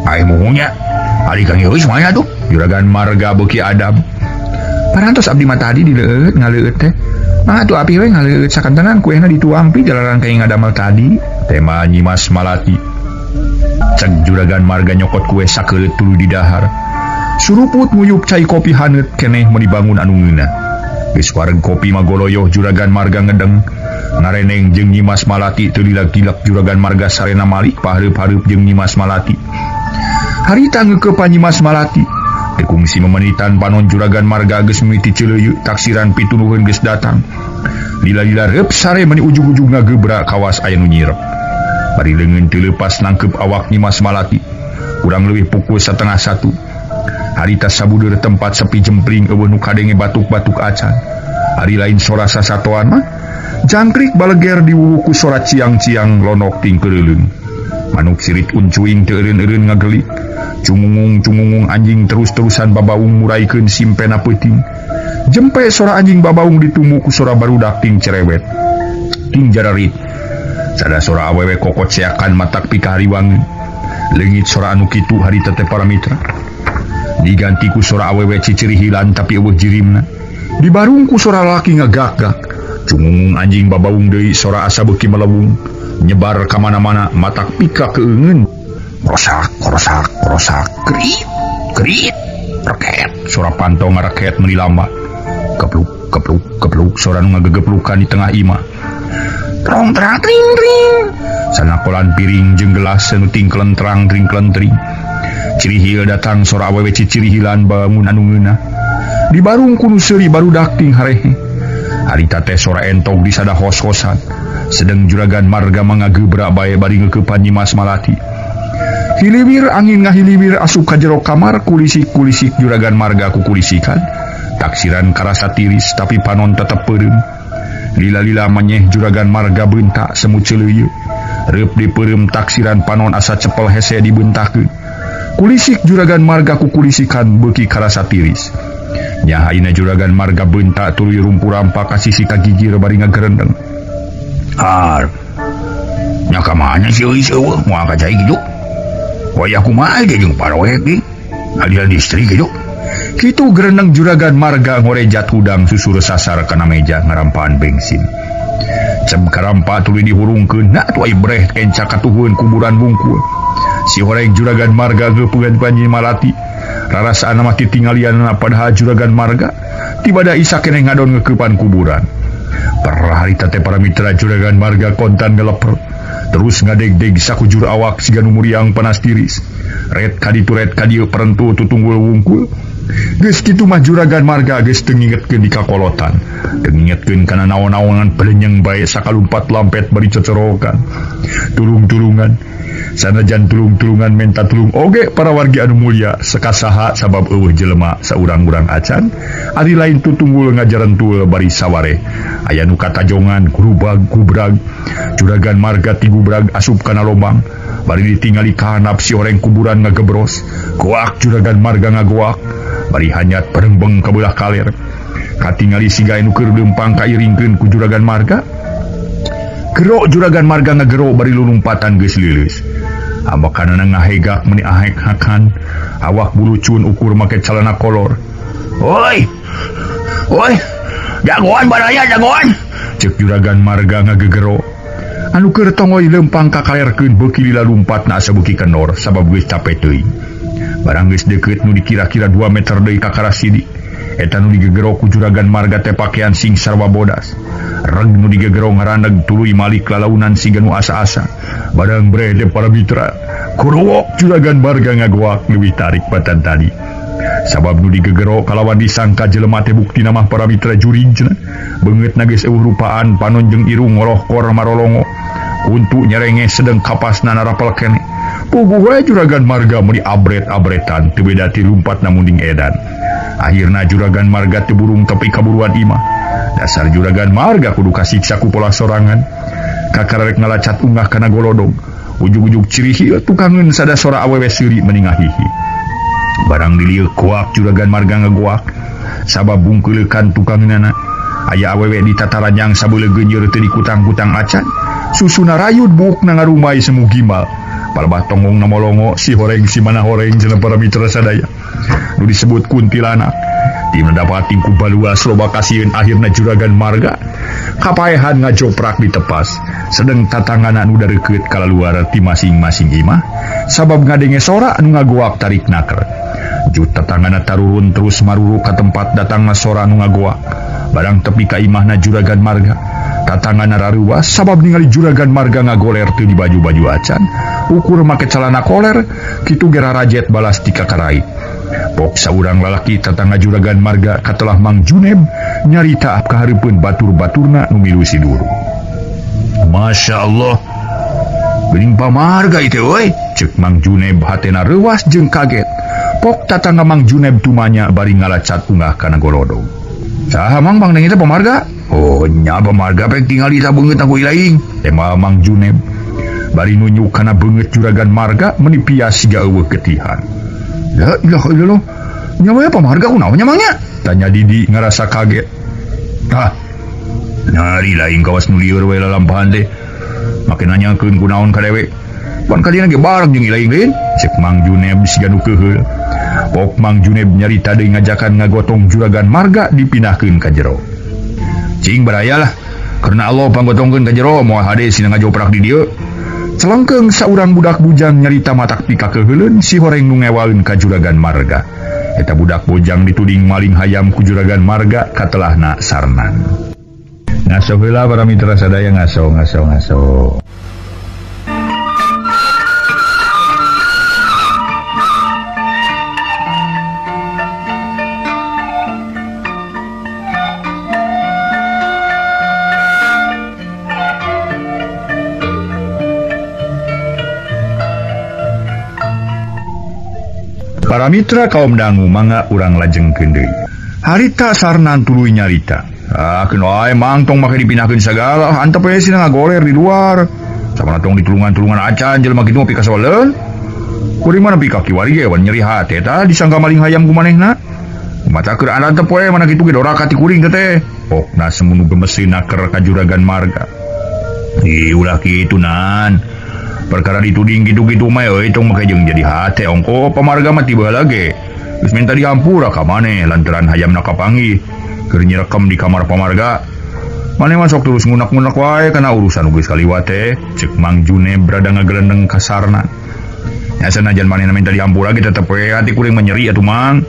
Ai muhungnya. Ari Kang Euis mana tuh? Juragan Marga beuki adab. Parantos abdi mah tadi dileueut ngaleueut teh. Mah atuh api we ngaleueut sakantenan kuehna dituang pi jalaran kayak ngadamel tadi. Tema Nyimas Malati. Cek Juragan Marga nyokot kue sakeuleut tuluy didahar. Suruput nguyup cai kopi haneut keneh meuni bangun anu ngeunah. Geus wareg kopi magoloyoh Juragan Marga ngedeng. Ngareneng jeung Nyimas Malati teu lilak-gilak Juragan Marga sarena malik pahareup-hareup jeung Nyimas Malati. Harita ngeukepan Nyimas Malati. Teu kungsi memenitan panon Juragan Marga geus mimiti ceuleuyeu taksiran pitunuhun geus datang. Lila-lila reup sare meuni ujug-ujug ngagebra kawas aya nu nyirep. Bari leungeun teu leupas nangkeup awak Nyimas Malati. Kurang leuwih pukul 12:30. Harita sabudeur tempat sepi jempling eueuh nu kadenge batuk-batuk acan. Ari lain sora sasatoan mah jangkrik baleger diwuwu ku sora ciang-ciang lonok ting keuleuleung. Manuk sirit uncuing teu eureun-eureun ngagelik. Cungungung-cungungung anjing terus-terusan babaung muraikeun simpena peuting. Jempe sora anjing babaung ditumu ku sora barudak ting cerewet. Ting jararit. Sada sora awewe kokot seakan matak pikahariwangeun. Leungit sora anu kitu harita teh para mitra. Diganti ku sora awewe cicirihilan tapi eueuh jirimna. Dibarung ku sora lalaki ngagak-gak. Cungungung anjing babaung deui sora asa beuki melewung. Nyebar ka mana-mana matak pika keungeun. Rosak, rosak, rosak, kerit, kerit, reket. Sora panto ngareket meuni lama. Kepluk, kepluk, kepluk sora nu ngagegeplukan di tengah imah. Trong trang tring tring. Sanakolan piring jeung gelas nu ting kelentrang tring kelentring. Cirihil datang sora awewe cicirihilan bangun anu ngeunah. Dibarung ku nu seuri barudak ting harehe. Harita teh sora entog disada hos-hosan. Sedeng Juragan Marga mangagebra bae bari ngeukepan Nyimas Malati. Hiliwir angin ngahiliwir asup ka jero kamar kulisik-kulisik Juragan Marga kukulisikan. Taksiran karasa tiris tapi panon tetep peureum. Lila-lila menyeh Juragan Marga beuntak semu ceuleuyeu. Reup dipeureum taksiran panon asa cepel hese dibeuntakeun. Kulisik Juragan Marga kukulisikan beuki karasa tiris. Nyahaina Juragan Marga beuntak tuluy rumpu-rampa ka sisi kagigir bari ngagerendeng. Har. Nya ka mana si Euis eueuh moal ka cai kitu? Wayah kumaha ge jeung paroek ge? Aliran listrik kitu. Kitu gerendeng Juragan Marga ngorejat hudang susur sasar kana meja ngarampaan bensin. Cem karampa tuluy dihurungkeun, nah atuh ai breh kenca katuhun kuburan bungkul. Si horeng Juragan Marga geupeungan Nyi Malati. Rarasaan mah titinggalianna padahal Juragan Marga tibada isa keneh ngadon ngekeupan kuburan. Perharita teh para mitra Juragan Marga kontan ngeleper. Terus ngadegdeg sakujur awak siga nu muriang panas tiris. Ret kaditu ret kadieu perentu tutunggul wungkul. Geus kitu mah Juragan Marga geus teu ngingetkeun di kakolotan. Teu ngingetkeun kana naon-naonan pelenyeng bae sakalumpat lampet bari cocorokan. Tulung-tulungan sanajan tulung-tulungan menta tulung oge para wargi anu mulia sekasaha sabab eueuh jelema saurang-urang acan ari lain tutunggul ngajarentul bari saware aya nu katajongan grubag gubrag Juragan Marga tigubrag asup kana lobang bari ditingali kahanap si oreng kuburan ngagebros goak Juragan Marga ngagoak bari hanyat perengbeng ka beulah kaler katingali siga anu keur leumpang kairingkeun ku Juragan Marga. Gero Juragan Marga ngagero bari lulumpatan geus leuleus. Amakanana ngahegak meuni ahek-hakan, awak bulucun ukur make calana kolor. Oi. Oi. Jagoan baraya jagoan. Ceuk Juragan Marga ngagegero. Anu keur tongoy leumpang kakalerkeun beuki lila lumpatna asa beuki kendor sabab geus cape teuing. Barang geus deukeut nu dikira-kira 2 meter deui ka karasidik. Eta nu digegero ku Juragan Marga teh pakean sing sarwa bodas. Reg nu digegero ngaraneg tuluy malik lalaunan siga nu asa-asa. Barang breh para mitra, kuruwok Juragan Marga ngagoak leuwih tarik batan tadi. Sabab nu digegero kalawan disangka jelema teh buktina mah para mitra jurig cenah. Beungeutna geus eueuh rupaan panon jeung irung ngorohkor marolongo. Kuntu nyerenge sedeng kapasna narapel keneh. Puguh we Juragan Marga meuni abret-abretan teu beda ti lumpatna munding edan. Akhirna Juragan Marga teu burung tepi kaburuan imah. Dasar Juragan Marga kudu kasiksa ku pola sorangan. Kakarek ngalacat unggah kana golodog. Ujug-ujug cirihi tukangeun sada sora awewe seuri meni ngahihi. Barang dilieu kuak Juragan Marga ngagoak. Sabab bungkeuleukan tukangeunana. Aya awewe di tataranyang sabeuleung geunyeur teu dikutang-kutang acan. Susuna rayud buukna ngarumai semu gimbal. Palebah tonggong na molongo si horeng si mana horeng cenah para mitra sadaya. Nu disebut kuntilanak. Di mendapati ku baluas loba kasieun akhirna Juragan Marga kapaehan ngajoprak ditepas. Sedeng tatangana nu dareukeut kalaluar ti masing-masing imah sabab ngadenge sora anu ngagoak tarik naker. Jut tatangana tarurun terus maruru ka tempat datangna sora anu ngagoak. Barang tepi ka imahna Juragan Marga tatangana raruas sabab ningali Juragan Marga ngagoler teu di baju-baju acan. Ukur make calana koler kitu gera rajet balas ti kakarait. Pok saurang lalaki tatangga Juragan Marga katelah Mang Juneb nyarita kahareupeun batur-baturna nu milu siduru. Masya Allah, geuning pamarga ieu euy, ceuk Mang Juneb hatena reuas jeung kaget. Pok tatangga Mang Juneb tumanya bari ngalacat unggah kana golodog. Saha Mang bang deung teh pamarga? Oh nya pamarga pek tingali sabeungeut ku ilaing. Tema Mang Juneb bari nunjuk kana beungeut Juragan Marga meuni pias siga eueuh getihan. La ilaha illallah. Nya we pamarga kunaon nya Mang nya? Tanya Didi ngarasa kaget. Tah. Nyari lain kawas nu lieur we lalampahan teh. Make nanyakeun kunaon ka dewek. Pan kadina ge bareng jeung ilaing lain. Ceuk Mang Juneb siga nu keuheul. Pok Mang Juneb nyarita deui ngajakan ngagotong Juragan Marga dipindahkeun ka jero. Cing baraya lah. Karena Allah panggotongkeun ka jero moal hade sina ngajoprak di dieu. Celengkeung saurang budak bujang nyarita matak pikakeuheuleun si horeng nu ngewaeun ka Juragan Marga. Eta budak bujang dituding maling hayam ku Juragan Marga katelahna Sarnan. Ngaso heula para mitra sadaya ngaso ngaso ngaso. Para mitra kaum dangu mangga urang lajengkeun deui. Harita Sarnan tuluy nyarita. Ah, keun wae Mang tong make dipindahkeun sagala, antep we sina ngagoler di luar. Samana tong ditulungan-tulungan acan jelema kitu mah pikasoleun. Kuring mah nepi ka kiwari ge wan nyeri hate tah disangka maling hayam ku manehna. Mata keur antep we mana kitu ge doraka ti kuring teh. Pokna semunu gemesin naker ka Juragan Marga. Ih, ulah kitu nan. Perkara dituding gitu-gitu mah euy tong make jeung jadi hate ongko pamarga mah tiba lagi. Geus minta dihampura ka maneh lantaran hayamna kapanggih keur nyirekem di kamar pamarga. Maneh mah sok terus ngunak-ngunak wae kana urusan geus kaliwat teh. Ceuk Mang Juneb rada ngagelendeng ka Sarnan. Nya sanajan manehna minta dihampura ge tetep we hati kuring mah nyeri atuh Mang.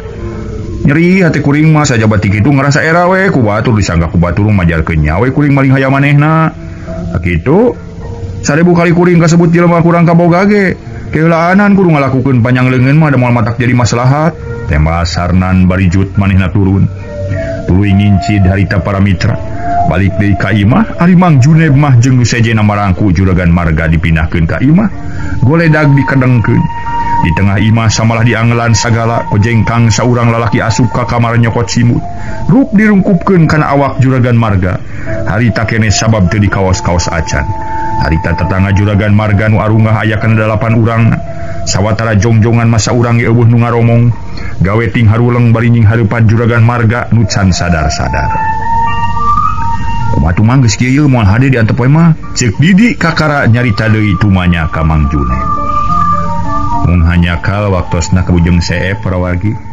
Nyeri hati kuring mah sajaba ti kitu ngarasa era we ku batur disangka ku batur majarkeun nya we kuring maling hayam manehna. Kitu 1000 kali kuring kasebut jelema kurang kaboga ge. Keulaanan kudu ngalakukeun panjang leungeun mah da moal matak jadi maslahat. Tembak Sarnan barijut manehna turun. Tuluy ngincid harita para mitra. Balik deui ka imah, ari Mang Juneb mah jeung nu sejenna marangku Juragan Marga dipindahkeun ka imah. Goledag dikedengkeun. Di tengah imah samalah diangelan sagala kojengkang saurang lalaki asup ka kamar nyokot simut. Rup dirungkupkeun kana awak Juragan Marga. Harita keneh sabab teu dikaos-kaos acan. Harita tetangga Juragan Marga nu arungah aya kana 8 urang. Sawatara jongjongan masa urang ge eueuh nu ngaromong. Gawe ting haruleng bari nying hareupan Juragan Marga nu can sadar-sadar. Kumaha tumang geus kieu moal hade diantep we mah. Ceuk Didi kakara nyarita deui tumanya ka Mang Juneb. Mun hanyakal waktosna ka Bujeng Seep para wargi.